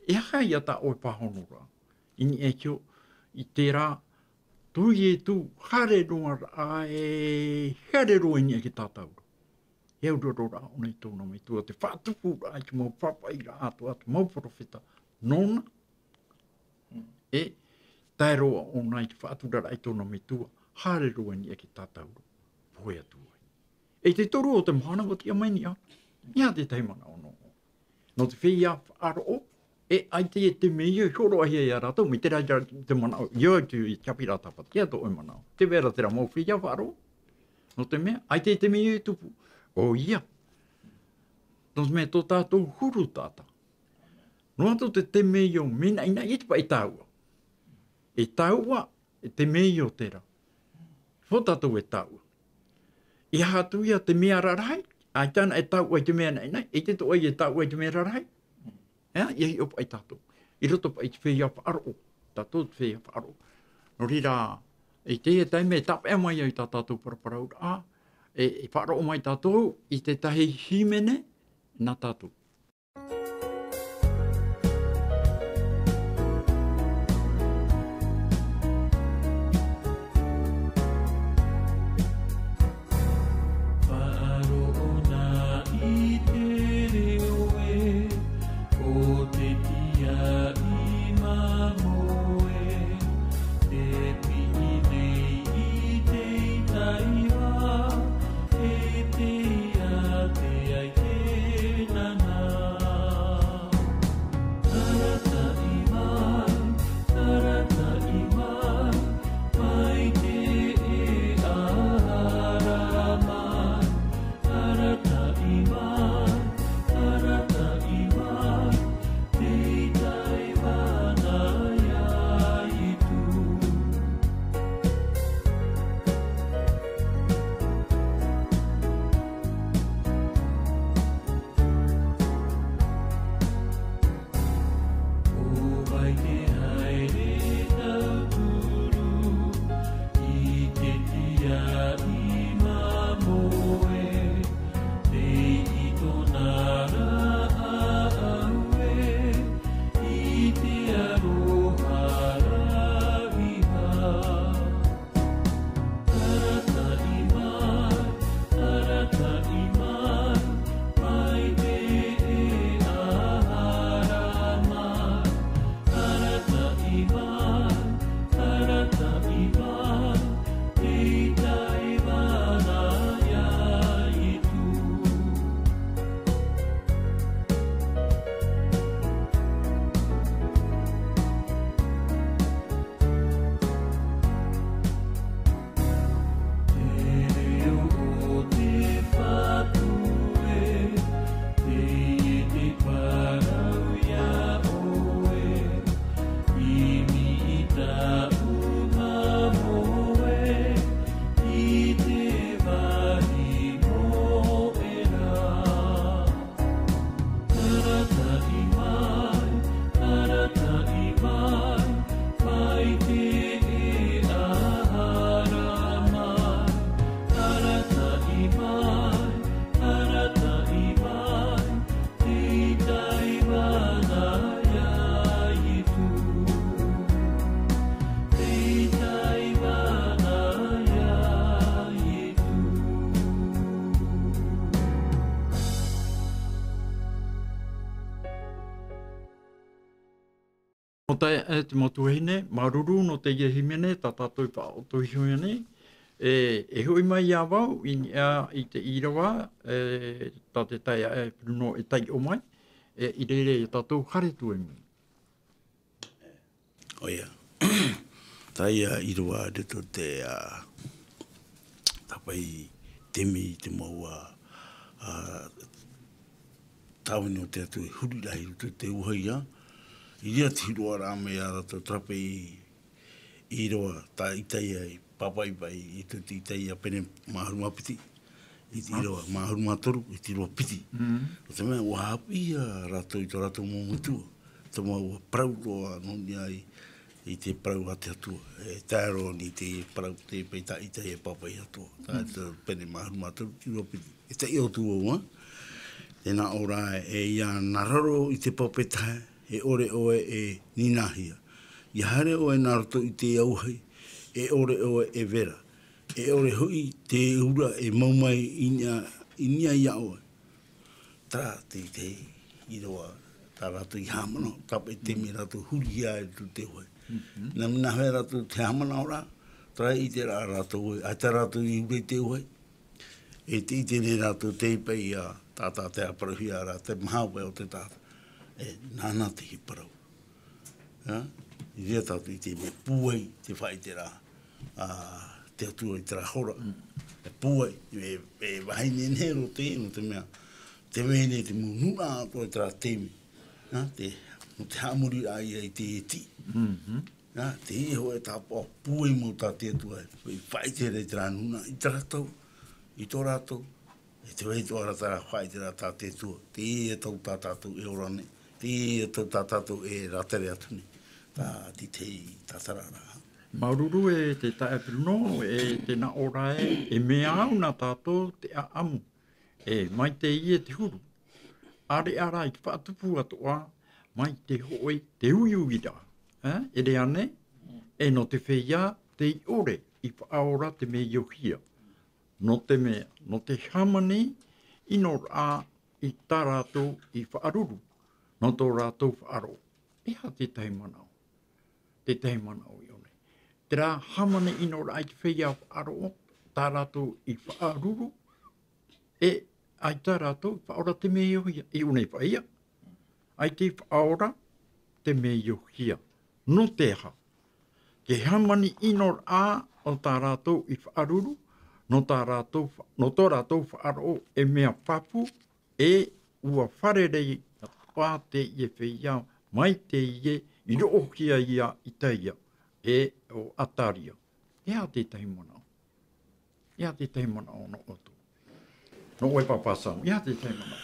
E aha ia tā ʻoe pāhonoraʻa? I niʻa iho, i terā, tō Ietu, haere roa ra, e haere roa i niʻa i te tātauro. E auraro ra ʻōna i tōna metua, te faʻatupu ra i te mau pāpaʻiraʻa atoʻa, te mau perofeta, nōna, e tae roa ʻōna i te faʻaturaraʻa i tōna metua, haere roa i niʻa i te tātauro, pohe atu ai. E te toru o te mahana ʻua tiʻa mai niʻa, ia te tahi manaʻo nō. Nō te feiā faʻaroʻo, e ʻaita e temeio i hōroʻahia ia rātou, mai terā ia te manaʻo, ia te, i te haʻapiʻiraʻa tāpati, ia tō ʻoe manaʻo. Tē vai ra terā mau feiā faʻaroʻo, nō te mea, ʻaita e temeio e tupu. ʻOia. Nō te mea tō tātou huru taʻata. Noa atu te temeio mea naʻinaʻi e te paʻi tāuʻa. E tāuʻa, e temeio terā. Hō tātou e tāuʻa. E aha atu ia te mea rarahi, ʻaita anaʻe e tāuʻa i te mea naʻinaʻi, ʻaita atoʻa e tāuʻa i te mea rarahi. Ea, ia hiʻo paʻi tātou. I roto paʻi i te feiā faʻaroʻo, tātou te feiā faʻaroʻo. Nō reira, i teie taime e tāpeʻa mai ai tā tātou paraparauraʻa, e, e faʻaroʻo mai tātou i te tahi hīmene nā tātou. Faʻaroʻo na i te reo ē, ʻo te tiaʻi māmoe, te piʻi nei i te taiva, e te ʻite ai te nana Nō te, e, te mau tuahine, māuruuru nō teie hīmene, tā tātou i faʻaʻoto iho nei. E, e hoʻi mai ia vau, i niʻa i te ʻīrava, e, tā te taeaʻe Bruno e taiʻo mai, e, i reira ia tātou haere atu ai mai. ʻOia. Teie ʻīrava i roto te, ā, tāpae i te mea i te mau, ā, ā, tāvini o te Atua e huri ra i roto i te ʻauahi, ā. I reira te hīroaraʻa mai ia rātou tāpae i, ʻīrava, tā Itaia i pāpaʻi paʻi, i te, te Itaia pene mā huru mā piti. I te ʻīrava mā huru mā toru, i te ʻīrava piti. Mm. Nō te mea, ʻua haʻapiʻi ia rātou i tō rātou mau metua. Te mau ʻua parau roa nō niʻa i, i te parau a te Atua. E tae roa nei te parau te pae tā Itaia e pāpaʻi atoʻa. Tā te pene mā huru mā toru, te ʻīrava piti. E taiʻo atu vau, ā. Tē nā ʻō ra, e ia nā raro i te pape tahe, e ʻore ʻoe e nīnāhia. Ia haere ʻoe nā roto i te ʻauahi, e ʻore ʻoe e vera. E ʻore hoʻi te ura e mau mai i niʻa, i niʻa ia ʻoe. Terā te, te ʻīrava, tā rātou i haʻamanaʻo, tāpae te mea rātou hurihia e te ʻauahi. Mhm. Nā, nā hea rātou te haʻamanaʻo ra, terā i ʻite ra rātou, ʻaita rātou i ura i te ʻauahi. E te ʻite nei rātou te pae ia, tā, tā te parauhia ra, te maha pae o te taʻata. E, nāna te parau. Ā, i reira tātou i te mea pūai, te faʻaʻiteraʻa, ā, te Atua i terā hora. Mm. E pūai, e, e vāhi nehenehe roa teie, nō te mea, tē vai nei te mau nūnaʻa atoʻa i terā taime. Ā, te, nō te haʻamoriraʻa ia i te iti. Mhm. Ā, teie hoʻi e tāpaʻo pūai mau tā te Atua, e faʻaʻite ra i terā nūnaʻa, i terā tau, i tō rātou, e te vai atoʻa ra terā faʻaʻiteraʻa tā te Atua, teie tau tā tātou e ora nei, teie tau tā tātou e rātere atu nei, tā te tahi tātararaʻa. Māuruuru e te taeaʻe Bruno, e tē nā ʻō ra ē, e mea au nā tātou te ʻaʻamu, e mai teie te huru. ʻAreʻa rā i te faʻatupu atoʻa, mai te hōʻē, te uiuiraʻa, ē, e rave nei, e nō te feiā, tei ʻore i faʻaora te mea iohia. Nō te mea, nō te hāmani ʻinoraʻa i tā rātou i faʻaruru, nō tō rātou faʻaroʻo. E aha te tahi manaʻo? Te tahi manaʻo i ʻō nei. Terā hāmani ʻinoraʻa i te feiā faʻaroʻo, tā rātou i faʻaruru, e ʻaita rātou i faʻaora te mea iohia, i ʻō nei paʻi ia. ʻAita i faʻaora te mea iohia. Nō te aha? Te hāmani ʻinoraʻa o tā rātou i faʻaruru, nō tā rātou fa-, nō tō rātou faʻaroʻo e mea pāpū, e ʻua fārerei atoʻa teie feiā mai teie i roʻohia ia Itaia, e ʻo Ataria. E aha te tahi manaʻo? E aha te tahi manaʻo nō ʻoutou? Nō ʻoe Pāpā Sam, e aha te tahi manaʻo?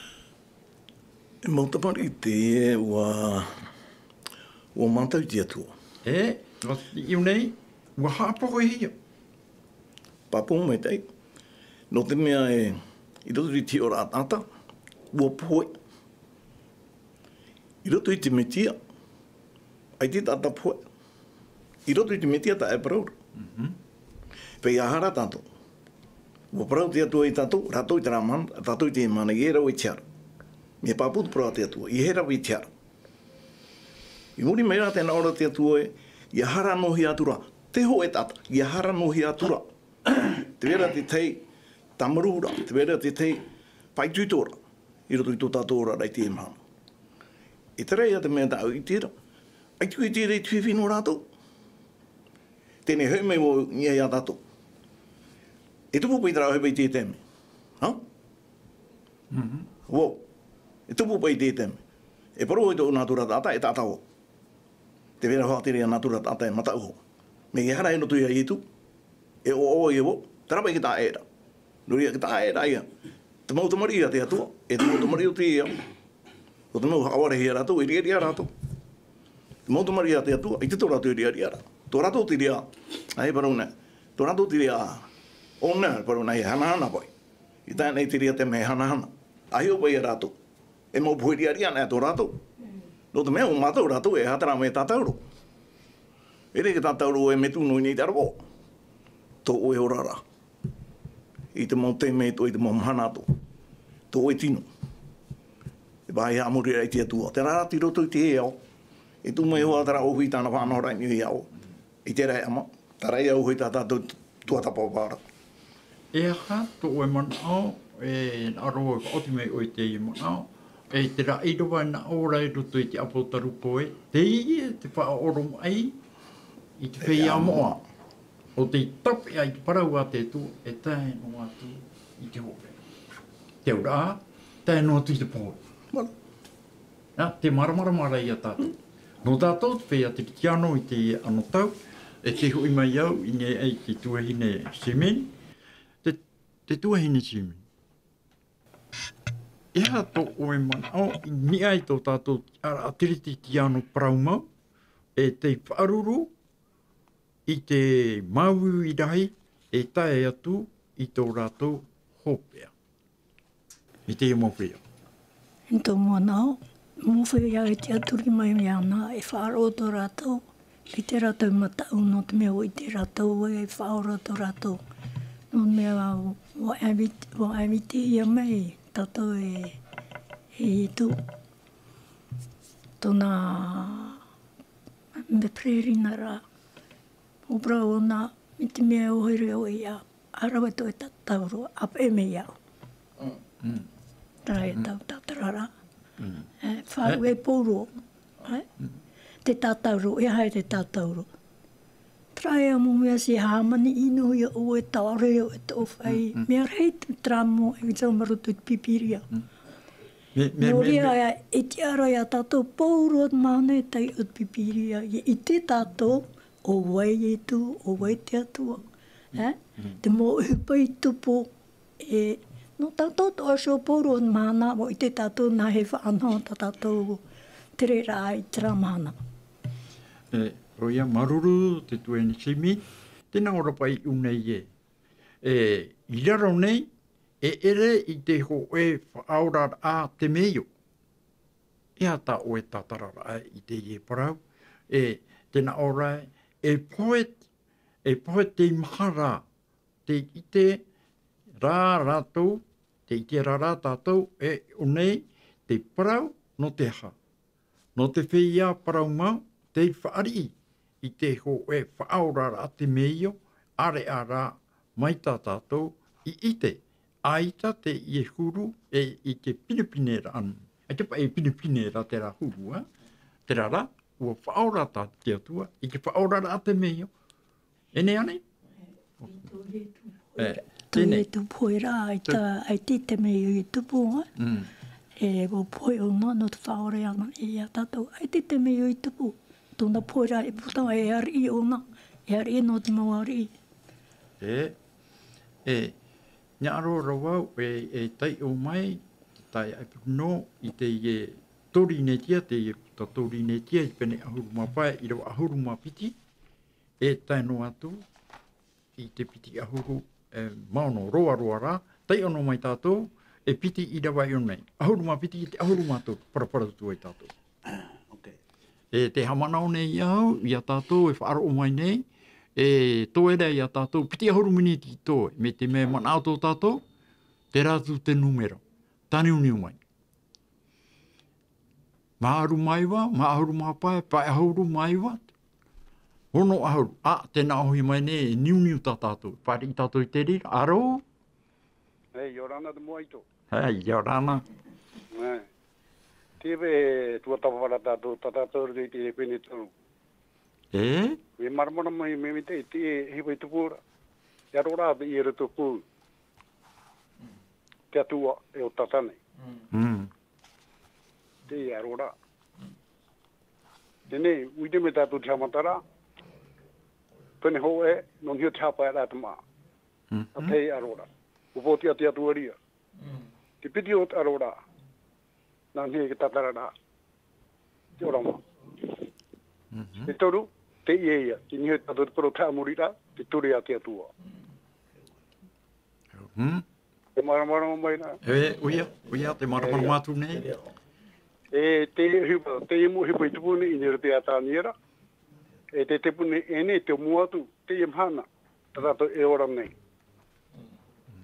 E mau tamariʻi teie ʻua, ʻua mātau i te Atua. E, i ʻō nei, ʻua haʻapohe ia. Pāpū maitaʻi. Nō te mea e, i roto i te hiʻoraʻa taʻata, ʻua pohe. I roto i te Metia, ʻaita te taʻata pohe. I roto i te Metia taʻa e parau ra. Mhm. Pea ʻia aha rā tātou? ʻUa parau te Atua ia tātou, rātou i terā mahana, tātou i teie mahana, i ʻē rave i te hara. Mea pāpū te parau a te Atua, i ʻē rave i te hara. I muri mai rā tē nā ʻō ra te Atua ē, ʻia haere noa hia atu ra, te hōʻē taʻata, ʻia haere noa hia atu ra. Tē vai ra te tahi tāmarū ra, tē vai ra te tahi faʻaitoito ra, i roto i tō tātou oraraʻa i teie mahana. E terā ia te mea tāʻu i ʻite ra, ʻaita i ʻite ra i te fifi nō rātou. Teie nei hoʻi mai vau i niʻa ia tātou. E tupu paʻi terā ʻohipa i teie taime. Ha? Mhm. Vau. E tupu paʻi i teie taime. E parau ʻoe i tō nātura taʻata, e taʻata vau. Tē vai ra hoʻi terā nātura taʻata e mataʻu hoʻi. Mea ʻia haere i roto ia Ietu. E ʻoaʻoa ia vau. Terā paʻi te taʻata ra. Nō reira te taʻata ia. Te mau tamariʻi a te Atua. E te mau tamariʻi o te ao. ʻO te mau haʻavare hia rātou, e riʻariʻa rātou. Te mau tamariʻi a te Atua, ʻaita tō rātou e riʻariʻa ra. Tō rātou te reira, ʻaita e parau nei. Tō rātou te reira, ʻo nei, parau nei, e hanahana paʻi. I tae nei te reira te mea hanahana. ʻA hiʻo paʻi ia rātou. E mau pohe riʻariʻa nei tō rātou. Nō te mea, ʻo mātou rātou, e aha terā mea tātauro. E ʻere i te tātauro e metua noa i niʻa i te ʻaroha. Tō ʻoe oraraʻa. I te mau taime atoʻa, i te mau mahana atoʻa. Tō ʻoe tino. E vāhi haʻamoriraʻa i te Atua. Terā rā i roto i te ao. E tū mai hoa tara o hui tāna whānau rai ni i ao. I te rai ama, tara i au hui tā tātou tuatapa wāra. E aha, tō ʻoe manaʻo, e aro e whaoti mai ʻoe te manaʻo, e te raʻi rova e nā ora i roto i te apo taru koe, teie te whaʻaoro mai i te feiā moʻa. O te tapeʻa i te parau a te Atua, e tae noa atu i te hōpea. Te auraʻa, tae noa atu i te pohe. Nā, te māramarama ra ia tātou. Nō tātou, te feiā Teretiano i te anotau, e te hoʻi mai au, i nei ai te tuahine Simini. Te, te tuahine Simini. E aha tō ʻoe manaʻo, i niʻa i tō tātou tiʻaraʻa Teretiano parau mau, e tei faʻaruru, i te māuiui rahi, e tae atu i tō rātou hōpea. I te mau feiā. I tō manaʻo, mau feiā e tiʻaturi mai ana, e faʻaroʻo tō rātou, i te rātou mataʻu, nō te mea ʻua ʻite rātou, e faʻaora tō rātou. Nō te mea, ʻua invit-, ʻua invite ia mai, tātou e, e tū, tōna, me Prerina rā. ʻO parau ʻōna, mai te mea ʻoire ʻoe ia, ʻa rave atu e tātauro, ʻa peʻe mai au. Mm. Terā ia tau tātararaʻa. Mm. E, faʻaue pauroa. E? Mm. Te tātauro, e aha te tātauro. Terā ia mau mea e hāmani ʻino ia ʻoe, tāʻore ʻoe tō fai. Mm, mm. Mea rahi te terā mau e ʻite mai roto i te Pīpīria. Mm. Me, me, Nō me, reira, me e tiʻa ra ia tātou pauroa te mahana e tae i te Pīpīria. ʻIa ʻite tātou, ʻo vai Ietu, ʻo vai te Atua. E? Mm. Te mau ʻohipa i tupu, e, nō tātou atoʻa pauroa te mahana, ʻua ʻite tātou nā hea e faʻanaho tā tātou tereraʻa i terā mahana. E, ʻoia, māuruuru, te tuahine Simini, tēnā ʻoe ra paʻi i ʻō nei ē. E, i raro nei, e ʻere i te hōʻē faʻaoraraʻa temeio. E aha tā ʻoe tātararaʻa i teie parau, e, tēnā ʻoe ra, e pohe, e pohe tei mahara, tei ʻite rā rātou, tei ʻite rā rā tātou, e ʻō nei, te parau nō te aha. Nō te feiā parau mau, tei fāriʻi i te hōʻē faʻaoraraʻa temeio, ʻāreʻa rā mai tā tātou i ʻite, ʻaita teie huru e i te pinepine ra ʻānō. ʻAita paʻi e pinepine ra terā huru, ā? Terā rā, ʻua faʻaora tā te Atua, i te faʻaoraraʻa temeio, E nei, ʻānei? E, Tō tēnei. Ietu pohe ra, ʻaita, ʻaita te mea i tupu, ā? Mm. E, ʻua pohe ʻōna nō te faʻaora ʻana ia tātou. ʻAita te mea i tupu. Tōna pohe ra e puta, e ariʻi ʻōna. E ariʻi nō te mau ariʻi. E, e, hinaʻaro ra vau, e, e taiʻo mai, te taeaʻe Puruno, i teie Torinetia, teie puta Torinetia, i pene ʻahuru mā pae, ʻīrava ʻahuru mā piti. E tae noa atu i te piti ʻahuru, e, mā ono, roaroa rā, taiʻo noa mai tātou, e piti ʻīrava i ʻō nei. ʻAhuru mā piti i te ʻahuru mā toru, paraparau atu ai tātou. Ok. E tē haʻamanaʻo nei au, ia tātou e faʻaroʻo mai nei, e toe ra ia tātou, piti ʻahuru miniti i toe, mai te mea e manaʻo tō tātou, terā atu te nūmera, tāniuniu mai. Maha ʻahuru mā iva, maha ʻahuru mā pae, pae ʻahuru mā iva. Ono ʻahuru. ʻĀ, tē nā ʻōhie mai nei, e niuniu tā tātou. Fāriʻi tātou i te reira. ʻĀrō? Hei, ʻia ora na te moa ito. Hei, ʻia ora na. Hei. Tē vai, tuatāpapa ra tātou, tā tātou i te pene toru. E? E māramarama mai, mai, mai te, te, e hiva i tupu ra. E aro ra, te i roto pū. Te Atua e ʻo Tātane. Mm. Te aro ra. Teie, ʻua ʻite mai tātou te haʻamataraʻa. Pene hōʻē, nō niʻa i te haʻapaeraʻa te māʻa. Mm. ʻA te aro ra. ʻUa pōtiʻa te Atua ra. Mm. Te piti o te aro ra. Nā niʻa i te tātararaʻa. Te ora mā. Mhm. Te toru, teie ia. Te niʻa tātou te parau tā muri ra, te ture a te Atua. Mm. Te māramarama mai ra. E, ʻoia, ʻoia, tē māramarama atu nei. E, te hiva, te mau hiva i tupu nei, i niʻa i te Tāniera. E te, te puni, e nei, te mua atu, teie mahana, tā tātou e ora nei.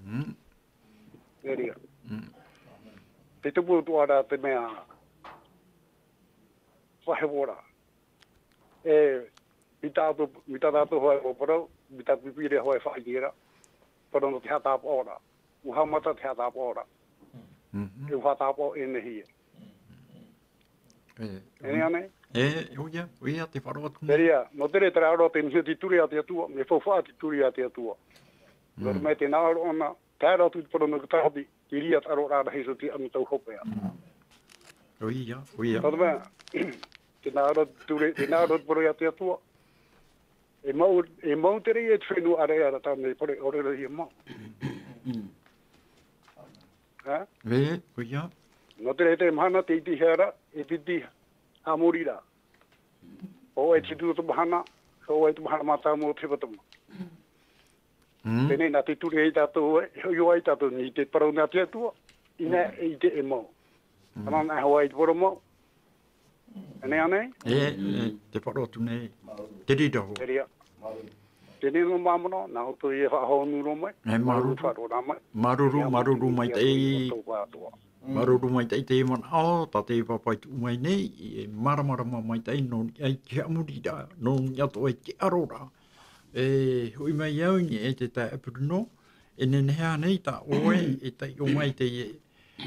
Mm. Nō reira. Mm. Te tupu atu ra te mea, faʻahepo ra. E, mai tā tātou, mai tā tātou hoʻi mau parau, mai tā Pipiri hoʻi e faʻaʻite ra. Parau nō te haʻatāpaʻo ra. ʻUa haʻamata te haʻatāpaʻo ra. Mhm. E ʻua haʻatāpaʻo ʻēnei hia. E, e, ʻoia, ʻoia, ʻoia, tē faʻaroʻo atu nei. Terā, nō te reira, terā roa te niʻa i te ture a te Atua, mea faufaʻa te ture a te Atua. Nō te mea tē nā ʻō ra ʻōna, tae roa atu i te parau nō te Tāhoti, te reira te ʻaroraʻa rahi, ʻo te ʻano tau hopeʻa. Mm. ʻOia, ʻoia. Nō te mea, tē nā ʻō ra te ture, tē nā ʻō ra te parau a te Atua. E mau, e mau te reira e te fenua ʻāreʻa ra, tā nei parau, ʻaore rā ʻia mau. Mm. Ha? E, ʻoia. Nō te reira, teie mahana, tē ʻitehia ra, e piti haʻamori ra. Hōʻē te tuʻu o te mahana, hōʻē te mahana mātāmua o te hepetoma. Mm. Teie nei, nā te ture ia tātou e, e hoʻi ai tātou nei te parau nā te Atua, ʻinaha e ʻite e mau. Mm. Ana nā e hoʻi ai te parau mau. ʻĒnei, ʻēnei? E, e, tē faʻaroʻo atu nei. Te reira hoʻi. Te reira. Teie nei nō māmā, nā ʻoutou e faʻahou noa mai. E, māuruuru. Faʻaroʻo mai. Māuruuru, māuruuru maitaʻi. Ia tō katoa. Māuruuru maitaʻi te manaʻo, tā te pāpaʻi tuʻu mai nei, e māramarama maitaʻi nō niʻa i te haʻamori ra, nō niʻa atoʻa i te ʻaro ra. E hoʻi mai au i niʻa i te taeaʻe Bruno, e nehenehe ānei tā ʻoe e taiʻo mai teie,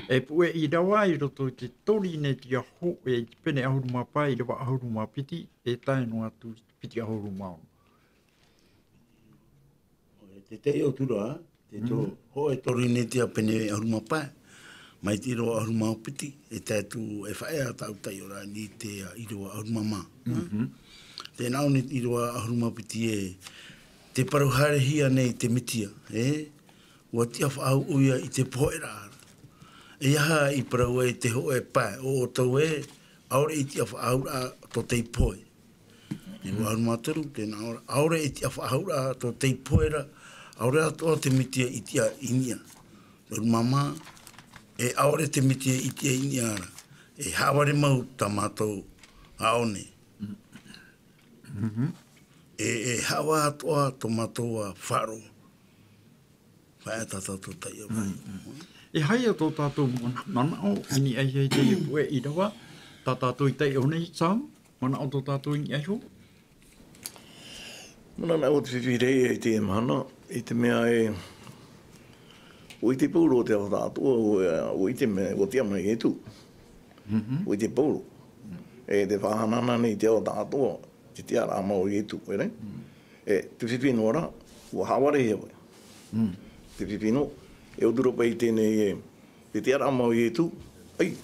e puʻe ʻīrava i roto i te Torinetia hōʻē i te pene ʻahuru mā pae, ʻīrava ʻahuru mā piti, e tae noa atu i te piti ʻahuru mā ono. Te taiʻo atu ra, te tō, mm, hōʻē Torinetia pene ʻahuru mā pae, mai te ʻīrava ʻahuru mā piti, e tae atu e faʻaea tāʻu taiʻoraʻa i te ʻīrava ʻahuru mā maha. Mhm. Tē nā ʻō nei te ʻīrava ʻahuru mā piti ē, tē parau haerehia nei te Mesia, ē, ʻua tiʻa faʻahou ʻoia i te pohe ra. E aha i parau ai te hōʻē pae, ʻo ʻoutou ē, ʻaore i tiʻa faʻahou ra tō tei pohe. E ʻahuru mā toru, tē nā ʻō ra, ʻaore i tiʻa faʻahou ra tō tei pohe ra, ʻaore atoʻa te Mesia i tiʻa i niʻa. ʻAhuru mā maha, e ʻaore te Mesia i tiʻa i niʻa ra, e haʻavare mau tā mātou ʻaʻo nei. Mhm. E, e haʻavā atoʻa tō mātou faʻaroʻo. Faʻaea tā tātou taiʻo. Mm, mm. E aha ia tō tātou mana-, manaʻo i niʻa i teie puʻe ʻīrava, tā tātou i taiʻo nei, Sam? Manaʻo tō tātou i niʻa iho? Manaʻo te fifi ra i teie mahana, i te mea ē, ʻua ʻite Pauro te ʻaho tāʻātoʻa, ʻua, ʻua ʻite mai, ʻua tiʻa mai Ietu. Mhm. ʻUa ʻite Pauro. E te faʻahanahana nei te ʻaho tāʻātoʻa, te tiʻaraʻa mau o Ietu, ʻere? Mm. E, te fifi noa ra, ʻua haʻavarehia vau. Mm. Te fifi noa, e ʻō atu ra paʻi i teie nei ē, te tiʻaraʻa mau o Ietu, ʻaita,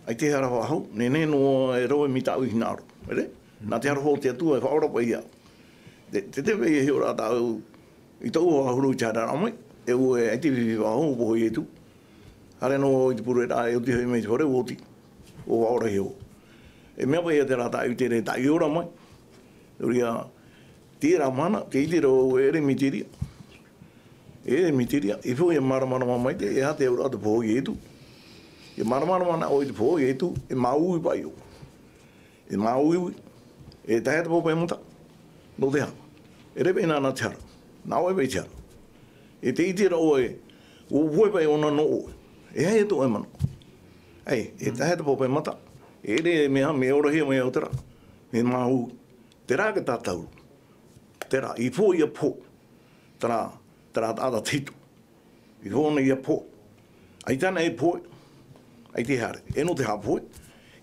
ʻaita e hara faʻahou, nehenehe noa e rave mai tāʻu hinaʻaro, ʻere? Nā te aroha o te Atua e faʻaora paʻi ia. Te, te, te vai e hiʻo ra tāʻu, i tōʻu faʻahou i te haereraʻa mai, e ʻua, e ʻaita e fifi faʻahou, pohe Ietu. Haere noa i te pureraʻa, e oti hoʻi mai te fare, ʻua oti. ʻUa faʻaorahia vau. E mea paʻi ia terā tāʻu i te reira, tāʻu i ora mai. Nō reira, terā mahana, tē ʻite ra vau ē, ʻere mai te reira. ʻEre mai te reira, i fō ia māramarama mai te, e aha te auraʻa o te pohe o Ietu. E māramarama ana ʻoe i te pohe o Ietu, e māuiui paʻi ʻoe. E māuiui, e tahe te pae mata. Nō te aha? E rave anaʻe te hara. Nā ʻoe paʻi te hara. E tē ʻite ra ʻoe, ʻua pohe paʻi ʻōna nō ʻoe. E aha ia tō ʻoe manaʻo? ʻAi, e tahe te pae mata. E ʻere mea, mea orahia mai au terā. Mea māuiui. Terā te tātauro. Terā, i fō ia pohe. Terā, terā taʻata tahito. I fō anaʻe ia pohe. ʻAita anaʻe e pohe. ʻAita e haere. E nō te aha pohe?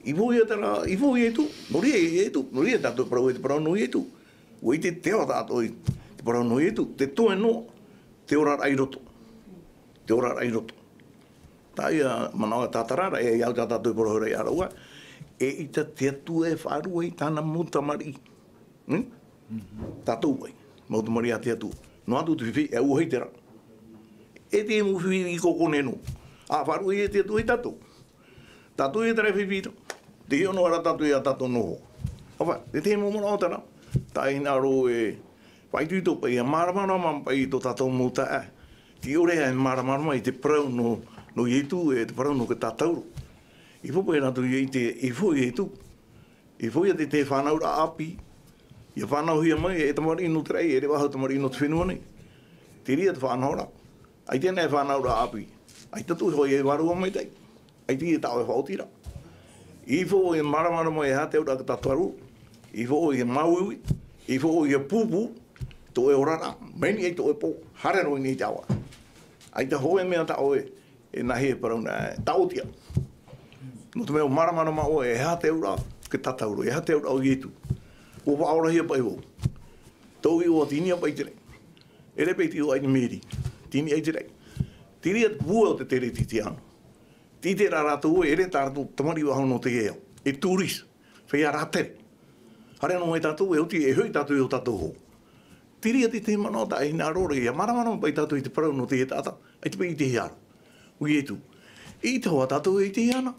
I fō ia terā, i fō ia Ietu. Nō reira ia Ietu. Nō reira tātou e parau e te parau nō Ietu. ʻUa ʻite te auraʻa o te parau nō Ietu. Te toe noa. Te oraraʻa i roto. Te oraraʻa i roto. Tāʻu ia manaʻo e tātara ra, e au tā tātou e parau ra ia rāua. Eʻita te Atua e faʻaruʻe i tāna mau tamariʻi. Hmm? Tātou paʻi, mau tamariʻi a te Atua. Noa atu te fifi, e ʻua ʻite ra. E te mau fifi i kōkō nei noa. ʻA faʻaruʻe ia te Atua ia tātou. Tātou ia terā fifi ra. Tē hiʻo noa ra tātou ia tātou noho. ʻAore, te, te mau manaʻo terā. Tāʻu i hinaʻaro e faʻaitoito paʻi, ia māramarama paʻi tō tātou mau taeaʻe. Tē ʻore e māramarama i te parau nō, nō Ietu, e te parau nō te tātauro. I fō paʻi rātou ia ʻite, i fō ia Ietu. I fō ia te, te fānauraʻa ʻāpī. Ia fānauhia mai, e tamariʻi nō te raʻi, e reva hau tamariʻi nō te fenua nei. Te reira te fānauraʻa. ʻAita anaʻe e fānauraʻa ʻāpī. ʻAita atoʻa e vārua maitaʻi. ʻAita e taʻo e faʻaoti ra. I fō e māramarama e aha te auraʻa o te tātauro. I hoʻo i te māuiui, i hoʻo i te pūpū, tō ʻoe oraraʻa, mai nei tō ʻoe pō, haere roa i niʻa i te ʻāvaʻe. ʻAita hōʻē mea tā ʻoe e nāhea e parau na, taʻotiʻa. Nō te mea ʻua māramarama ʻoe, e aha te auraʻa, ke tātauro, e aha te auraʻa o Ietu. ʻUa faʻaorahia paʻi vau. Tōʻu iʻoa Tinia Paʻitere. ʻEre paʻi te iʻoa i te Meri. Tini Aiterai. Terā te pūai o te Teretitiano. Tē ʻite ra rātou ē, ʻere tā rātou tamariʻi faʻahou nō te ao. E touriste. Feiā rātere. Haere noa mai tātou e oti, e hoʻi tātou i ō tātou hō. Terā te, te manaʻo tā e hinaʻaro ra, ʻia māramarama paʻi tātou i te parau nō te taʻata, ʻaita paʻi i te hea ra. ʻO Ietu. ʻIte hoʻi tātou e ʻite iāna.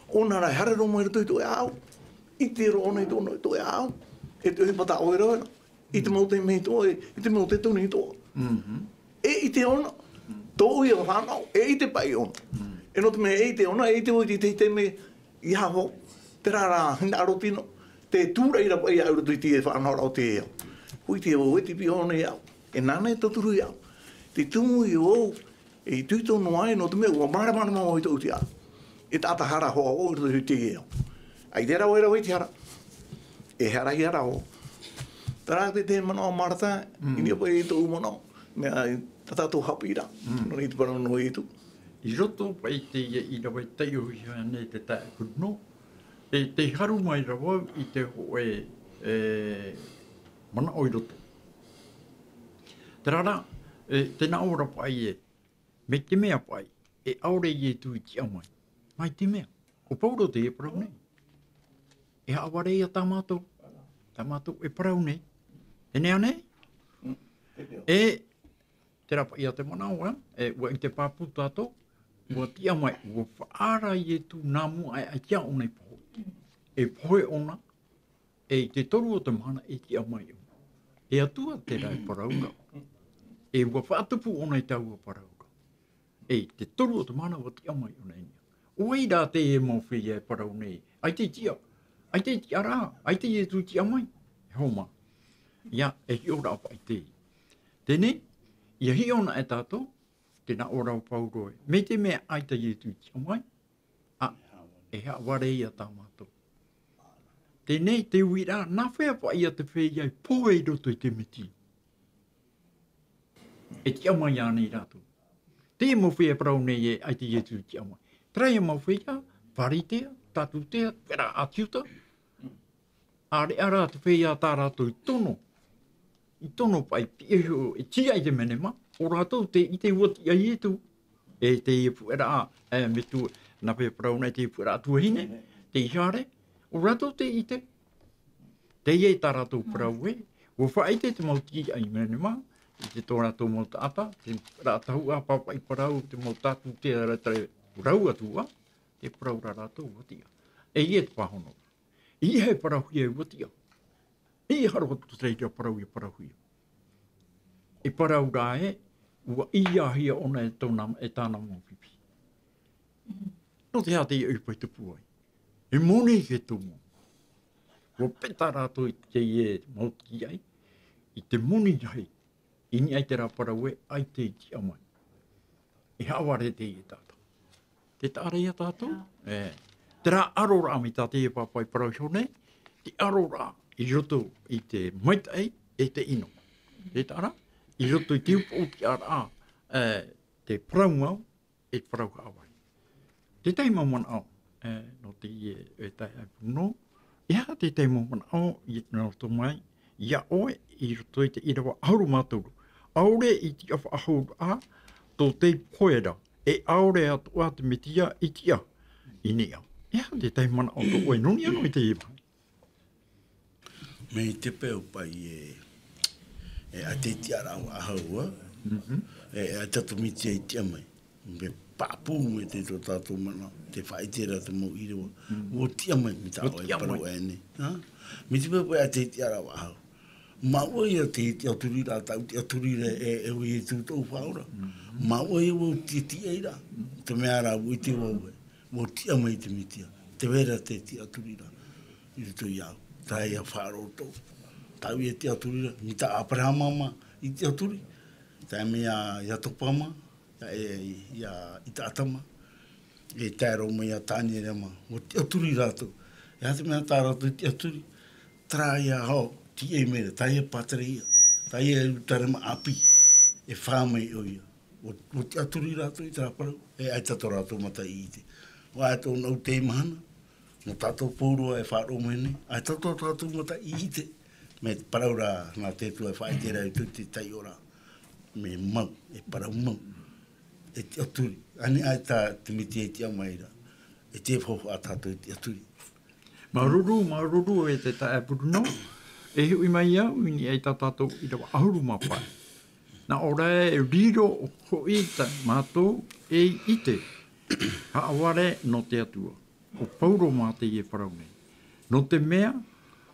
ʻŌna rā e haere roa mai i roto i tō ʻoe ʻāʻau. ʻIte roa ʻōna i tō, i tō ʻoe ʻāʻau. E te ʻohipa tā ʻoe rave ra. I te mau taime atoʻa, i te mau tētoni atoʻa. E ʻite ʻōna, tōʻu ia fānau, e ʻite paʻi ʻōna. E nō te mea e ʻite ʻōna, e ʻite vau i te tahi taime, ʻeiaha vau, terā rā hinaʻaro tino, te tūraʻi ra paʻi iāʻu i roto i te faʻanahoraʻa o te ao. ʻUa ʻite vau e tiʻa ʻōna iāʻu, e nāna e tauturu iāʻu. Te tumu ia vau, e itoito noa ai, nō te mea ʻua māramarama vau i tōʻu tiʻaraʻa. E taʻata hara hoʻi vau i roto i te ao. ʻAita e rave, e rave i te hara. E harahia ra vau. Terā te, te manaʻo a Marata, i niʻa paʻi i tōʻu manaʻo. Mea, tā tātou haʻapiʻiraʻa. Nō reira te parau nō Ietu. I roto paʻi i teie ʻīrava i taiʻohia nei te taeaʻe Kuruno, e tē haru mai ra vau i te hōʻē, e, manaʻo i roto. Terā rā, e, tē nā ʻō ra paʻi ē, mai te mea paʻi, e ʻaore Ietu i tiʻa mai. Mai te mea, ʻo Pauro teie e parau nei. E haʻavare ia tā mātou, tā mātou e parau nei. E nehenehe? E, terā paʻi ia te manaʻo, e, ʻua ʻite pāpū tātou, ʻua tiʻa mai, ʻua faʻaara Ietu nā mua aʻe, ʻaita ʻōna i pohe. E pohe ʻōna, e i te toru o te mahana e tiʻa mai ʻōna. E Atua, terā e parau ra. E ʻua faʻatupu ʻōna i taua parau ra. E i te toru o te mahana ʻua tiʻa mai ʻōna i niʻa. ʻO vai rā teie mau feiā e parau nei, ʻaita i tiʻa, ʻaita i tiʻa ra, ʻaita Ietu i tiʻa mai. E homa. ʻIa, e hiʻo ra paʻi teie. Teie, ʻia hiʻo na e tātou, tē nā ʻō ra ʻo Pauro ē. Mai te mea ʻaita Ietu i tiʻa mai, ā, e haʻavare ia tā mātou. Teie te uiraʻa, nā hea paʻi ia te feiā i pohe i roto i te Metia. E tiʻa mai ānei rātou. Teie mau feiā e parau nei ē, ʻaita Ietu i tiʻa mai. Terā ia mau feiā, Pharisea, Satusia, terā ʻāti Iuta. ʻĀreʻa rā te feiā tā rātou i tono. I tono paʻi, e tiʻa i te menema, ʻo rātou tē ʻite ʻua tiʻa Ietu. E teie puʻeraʻa, e, metua, nā hea e parau nei, teie puʻeraʻa tuahine, tei Hare, ʻo rātou tē ʻite. Teie tā rātou parau ē, ʻua faʻaʻite te mau tiaʻi menema, i te tō rātou mau taʻata, te puʻeraʻa tahuʻa, pāpaʻi parau, te mau Satusia, terā, terā, rau atu ā, tē parau ra rātou ʻua tiʻa. E ʻia te pāhono. ʻEiaha e parauhia ʻua tiʻa. ʻEiaha roa atu te reira parau e parauhia. E parau rā ē, ʻua ʻeiahia ʻōna e tōna, e tāna mau pipi. Nō te aha teie ʻohipa i tupu ai? E moni te tumu. ʻUa peta rātou i teie mau tiaʻi, i te moni rahi. I niʻa i terā parau ē, ʻaita i tiʻa mai. E haʻavare teie taʻata. Tē taʻa ra ia tātou? E. Terā aroraʻa mai tā teie pāpā i parau iho nei, te aroraʻa i roto i te maitaʻi e te ʻino. Tē taʻa ra? I roto i te upoʻotiʻaraʻa, e, te parau mau, e te parau haʻavare. Te tahi mau manaʻo, e, nō teie, e, taeaʻe Kuruno. E aha te tahi mau manaʻo i te roto mai, iā ʻoe i roto i te ʻīrava ʻahuru mā toru. ʻAore i tiʻa faʻahou ra, tō te pohe ra, e ʻaore atoʻa te Mesia i tiʻa i niʻa. E aha te tahi manaʻo tō ʻoe nō niʻa noa i teie maha? Mai te peu paʻi e, e ʻaita i tiʻa ra faʻahou, ā? E, e ʻaita te Mesia i tiʻa mai. Mea pāpū mai te tō tātou manaʻo, tē faʻaʻite ra te mau ʻīrava. ʻUa tiʻa mai, mai tā ʻoe e parau aʻe nei. Ā? Mai te peu paʻi ʻaita i tiʻa ra faʻahou. Māuʻa ia te tiʻaturi ra, tāʻu tiʻaturi ra, e, e ʻo Ietu tōʻu Faʻaora. Māuʻa ia vau te tiʻa ra. Te mea rā, ʻua ʻite vau ē. ʻUa tiʻa mai te Mesia. Tē vai ra te tiʻaturi ra. I roto iāʻu. Terā ia faʻaroʻo. Tāʻu ia tiʻaturi ra. Mai tā ʻĀperahama i tiʻaturi. Tae mai iā, iā Iakoba mā. Ia, e, ia Isaac mā. E tae roa mai iā Daniel mā. ʻUa tiʻaturi rātou. E aha te mea tā rātou tiʻaturi? Terā ia hau, tīʻai mai ra, tā ia pātereia, tā ia e utarema ʻāpī, e fā mai ʻo ia. ʻO, ʻo tiʻaturi rātou i terā parau, e ʻaita tō rātou mata i ʻite. ʻO ʻaita ʻo nau te mahana, nō tātou pauroa e faʻaroʻo mai nei, ʻaita tō tātou mata i ʻite, mea parau rā nā te Atua e faʻaʻite ra i tō te taiʻoraʻa, mea mau, e parau mau, e tiʻaturi, ani ʻaita te Metia i tiʻa mai ra, e te faufaʻa tātou e tiʻaturi. Māuruuru, māuruuru e te taeaʻe Bruno. E hoʻi mai au i niʻa i tā tātou ʻīrava ʻahuru mā pae. Nā ʻō ra e riro hoʻi tā mātou ei ʻite. Haʻavare nō te Atua. ʻO Paulo mā teie e parau nei. Nō te mea,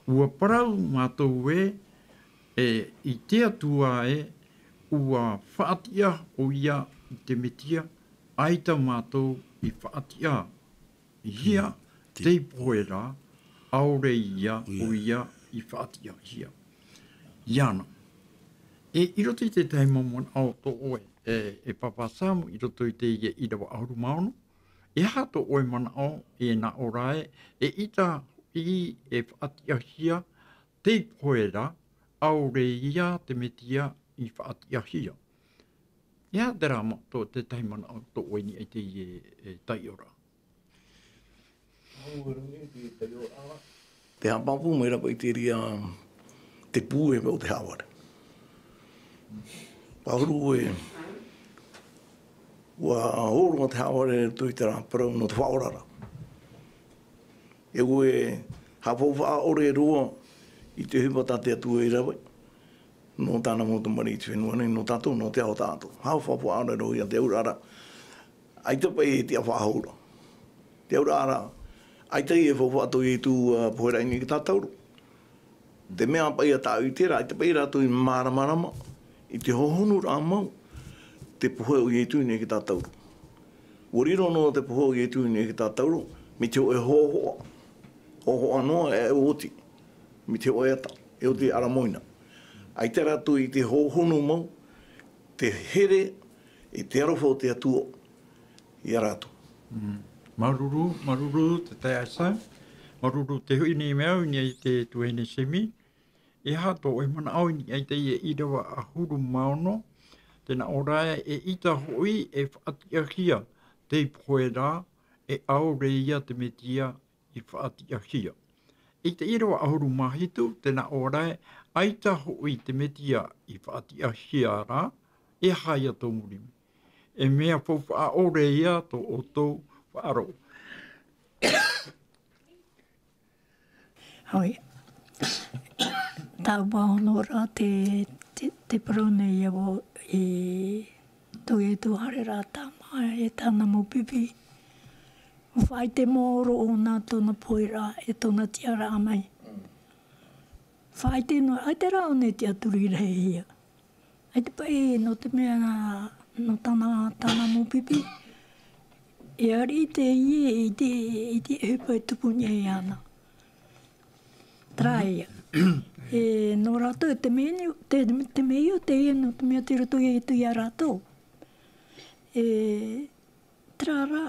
ʻua parau mātou ē, e, i te Atua ē, ʻua faʻatiʻa ʻoia i te Metia, ʻaita mātou i faʻatiʻa. Ia, tei pohe ra, ʻaore ia, ʻoia i faʻatiʻahia. Iāna. E, i roto i te tahi mau manaʻo tō ʻoe, e, e Pāpā Sam, i roto i teie ʻīrava ʻahuru mā ono, e aha tō ʻoe manaʻo, e nā ʻō ra ē, eʻita hoʻi e faʻatiʻahia, tei pohe ra, ʻaore ia te Metia i faʻatiʻahia. E aha terā ma-, tō te tahi manaʻo tō ʻoe i niʻa i teie, e, taiʻoraʻa? Te haʻapāpū mai ra paʻi te reira te pū e o te haʻavare. Pāhuru e, ʻua hōroʻa te haʻavare i roto i terā parau nō te faʻaora ra. E ʻua haʻafaufaʻa ʻore roa i te ʻohipa tā te Atua i rave, nō tāna mau tamariʻi i te fenua nei, nō tātou, nō te ao tātou. Haʻafaufaʻa ʻore roa ia te auraʻa ra. ʻAita paʻi e tiʻa faʻahou ra. Te auraʻa ra, ʻaita e faufaʻa tō Ietu ʻua pohe ra i niʻa ia tātou ra. Te mea paʻi ʻa tāʻu i terā, ʻaita paʻi rātou i māramarama i te hohonuraʻa mau, te pohe o Ietu i niʻa ia tātou ra. ʻUa riro noa te pohe o Ietu i niʻa ia tātou ra, mai te hōʻē hōhoʻa, hōhoʻa noa e oti, mai te hōʻē ata, e oti e ʻaramoina. ʻAita rātou i te hohonu mau, te here, i te aroha o te Atua, ia rātou. Mm. Māuruuru, māuruuru te taeaʻe Sam, māuruuru tē hoʻi nei mai au i niʻa i te tuahine Semi. E aha tō ʻoe manaʻo i niʻa i teie ʻīrava ʻahuru mā ono, tē nā ʻō ra ē, eʻita hoʻi e faʻatiʻahia, tei pohe ra, e ʻaore ia te Metia i faʻatiʻahia. I te ʻīrava ʻahuru mā hitu, tē nā ʻō ra ē, ʻaita hoʻi te Metia i faʻatiʻahia ra, e aha ia tō muri mai? E mea faufaʻa ʻore ia tō ʻoutou faʻaroʻo. Hoi. Tāʻu pāhono ra te, te, te parau nei ia vau i tō Ietu haere ra tāmā e tāna mau pipi. ʻUa faʻaʻite maoro ʻōna tōna poheraʻa e tōna tiʻaraʻa mai. Faʻaʻite noa, ʻaita rā ʻōna e tiʻaturi rahi ia. ʻAita paʻi nō te mea nō tāna, tāna mau pipi. E ariʻi teie i te, i te ʻohipa e tupu nei iāna. Terā ia. E, nō rātou, te mea, te, te mea ïa, teie nō te mea tei roto ia Ietu ia rātou. E, terā rā,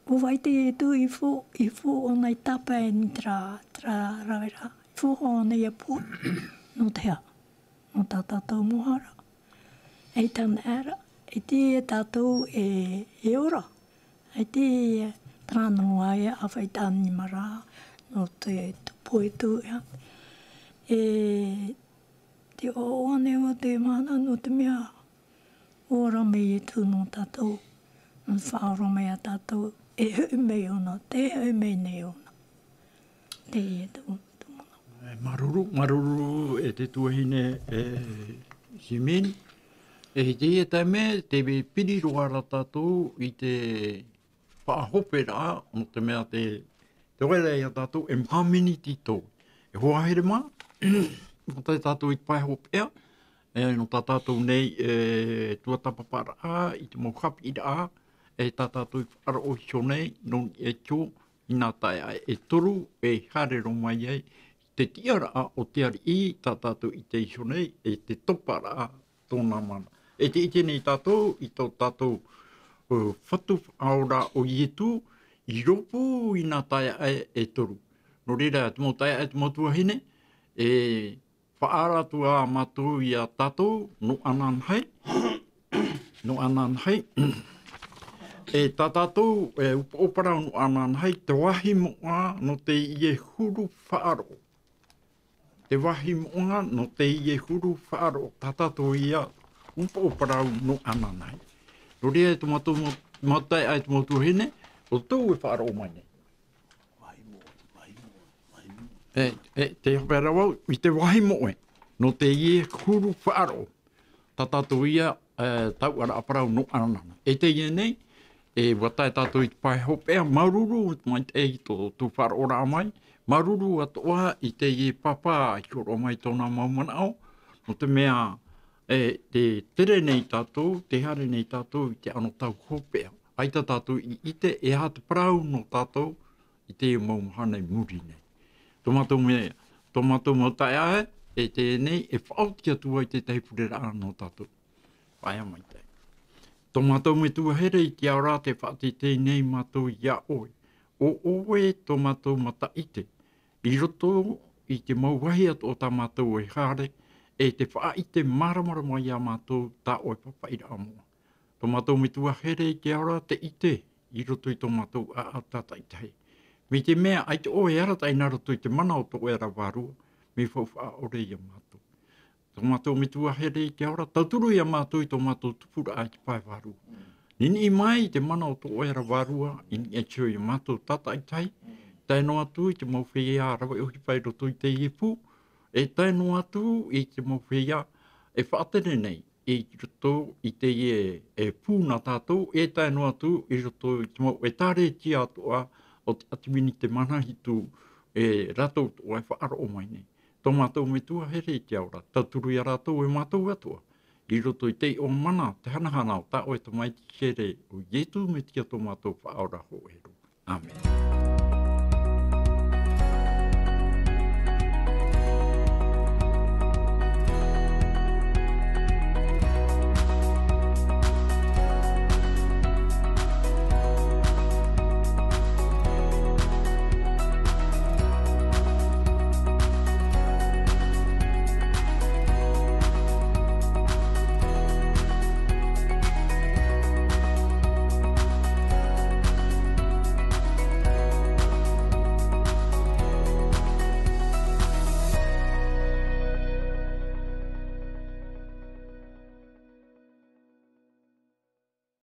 ʻua faʻaʻite Ietu i fo, i fo ʻōna i tāpae i terā, terā rave ra. I fo ʻōna ia pohe. Nō te aha? Nō tā tātou mau hara. E tāna ra, e te tātou e, e ora. E te, terā noa ia ʻāfaʻi tāna nima ra, nō te tupu e tū ia. E te ʻoaʻoa nei o te mahana nō te mea, ʻua ora mai Ietu nō tātou, nō te faʻaora mai ia tātou, e hoʻi mai ʻōna, tē hoʻi mai nei ʻōna. Teie tō, tō manaʻo. E, māuruuru, māuruuru e te tuahine, e, Simini. E, i teie taime, tē piri roa ra tātou i te faʻahoperaʻa, nō te mea te, te ʻoe ra ia tātou e maha miniti atoʻa. E hoa here mā, nō tā tātou i te pae hopeʻa, e, nō tā tātou nei, e, tuatāpaparaʻa, i te mau haʻapiʻiraʻa, e tā tātou i faʻaroʻo iho nei, nō niʻa iho, i nā taeaʻe e toru, e haere roa mai ai, te tiʻaraʻa o te ariʻi, tā tātou i ʻite iho nei, e te toparaʻa, tōna mana. E tē ʻite nei tātou, i tō tātou, ʻo, Fatu Faʻaora ʻo Ietu, i rōpū i nā taeaʻe e toru. Nō reira, te mau taeaʻe, te mau tuahine, e faʻaara atu ā mātou ia tātou nō ananahi, nō ananahi. E tā tātou, e, upoʻo parau nō ananahi, te vāhi moʻa nō teie huru faʻaroʻo. Te vāhi moʻa nō teie huru faʻaroʻo, tā tātou ia upoʻo parau nō ananahi. Nō reira, e tō mātou mau, mau taeaʻe, e tō mau tuahine, ʻo tō e faʻaroʻo mai nei. E, e, te hape rā vau, i te vāhi moʻa nō teie huru faʻaroʻo. Tā tātou ia, e, tauʻaraʻa parau nō ananahi. E teie nei, e, ʻua tae tātou i te pae hopeʻa, māuruuru, mai te, i tō, tō faʻaroʻoraʻa mai, māuruuru atoʻa i teie pāpā i hōroʻa mai tōna mau manaʻo, nō te mea, e, te tere nei tātou, te haere nei tātou i te anotau hopeʻa. ʻAita tātou i ʻite, e aha te parau nō tātou, i te mau mahana i muri nei. Tō mātou me, tō mātou mau taeaʻe, e teie nei, e faʻaoti atu ai te tahi pureraʻa nō tātou. Faʻaea maitaʻi. Tō mātou Metua here i te ao ra, tē faʻateitei nei mātou iā ʻoe. ʻO ʻoe tō mātou mataʻite. I roto i te mau vāhi atoʻa tā mātou e haere, e te faʻaʻite māramarama iā mātou tā ʻoe papaʻiraʻa moʻa. Tō mātou Metua here i te ao ra, tē ʻite i roto i tō mātou ʻāʻau tātaʻitahi. Mai te mea ʻaita ʻoe e arataʻi nā roto i te mana o tō ʻoe ra vārua, mea faufaʻa ʻore iā mātou. Tō mātou Metua here i te ao ra, tauturu iā mātou i tō mātou tupuraʻa i te pae vārua. Niniʻi mai i te mana o tō ʻoe ra vārua, i niʻa iho iā mātou tātaʻitahi, tae noa atu i te mau feiā rave ʻohipa i roto i teie pū, e tae noa atu i te mau feiā e faʻatere nei i roto i teie, e, pū nā tātou, e tae noa atu i roto i te mau ʻēkālesia atoʻa o te ʻāti Minite Manahitu, e, rātou atoʻa e faʻaroʻo mai nei. Tō mātou Metua here i te ao ra, tauturu iā rātou e mātou atoʻa, i roto i te iʻoa mana, te hanahana o tā ʻoe Tamaiti here ʻo Ietu Metia tō mātou Faʻaora hōʻē roa. ʻĀmene.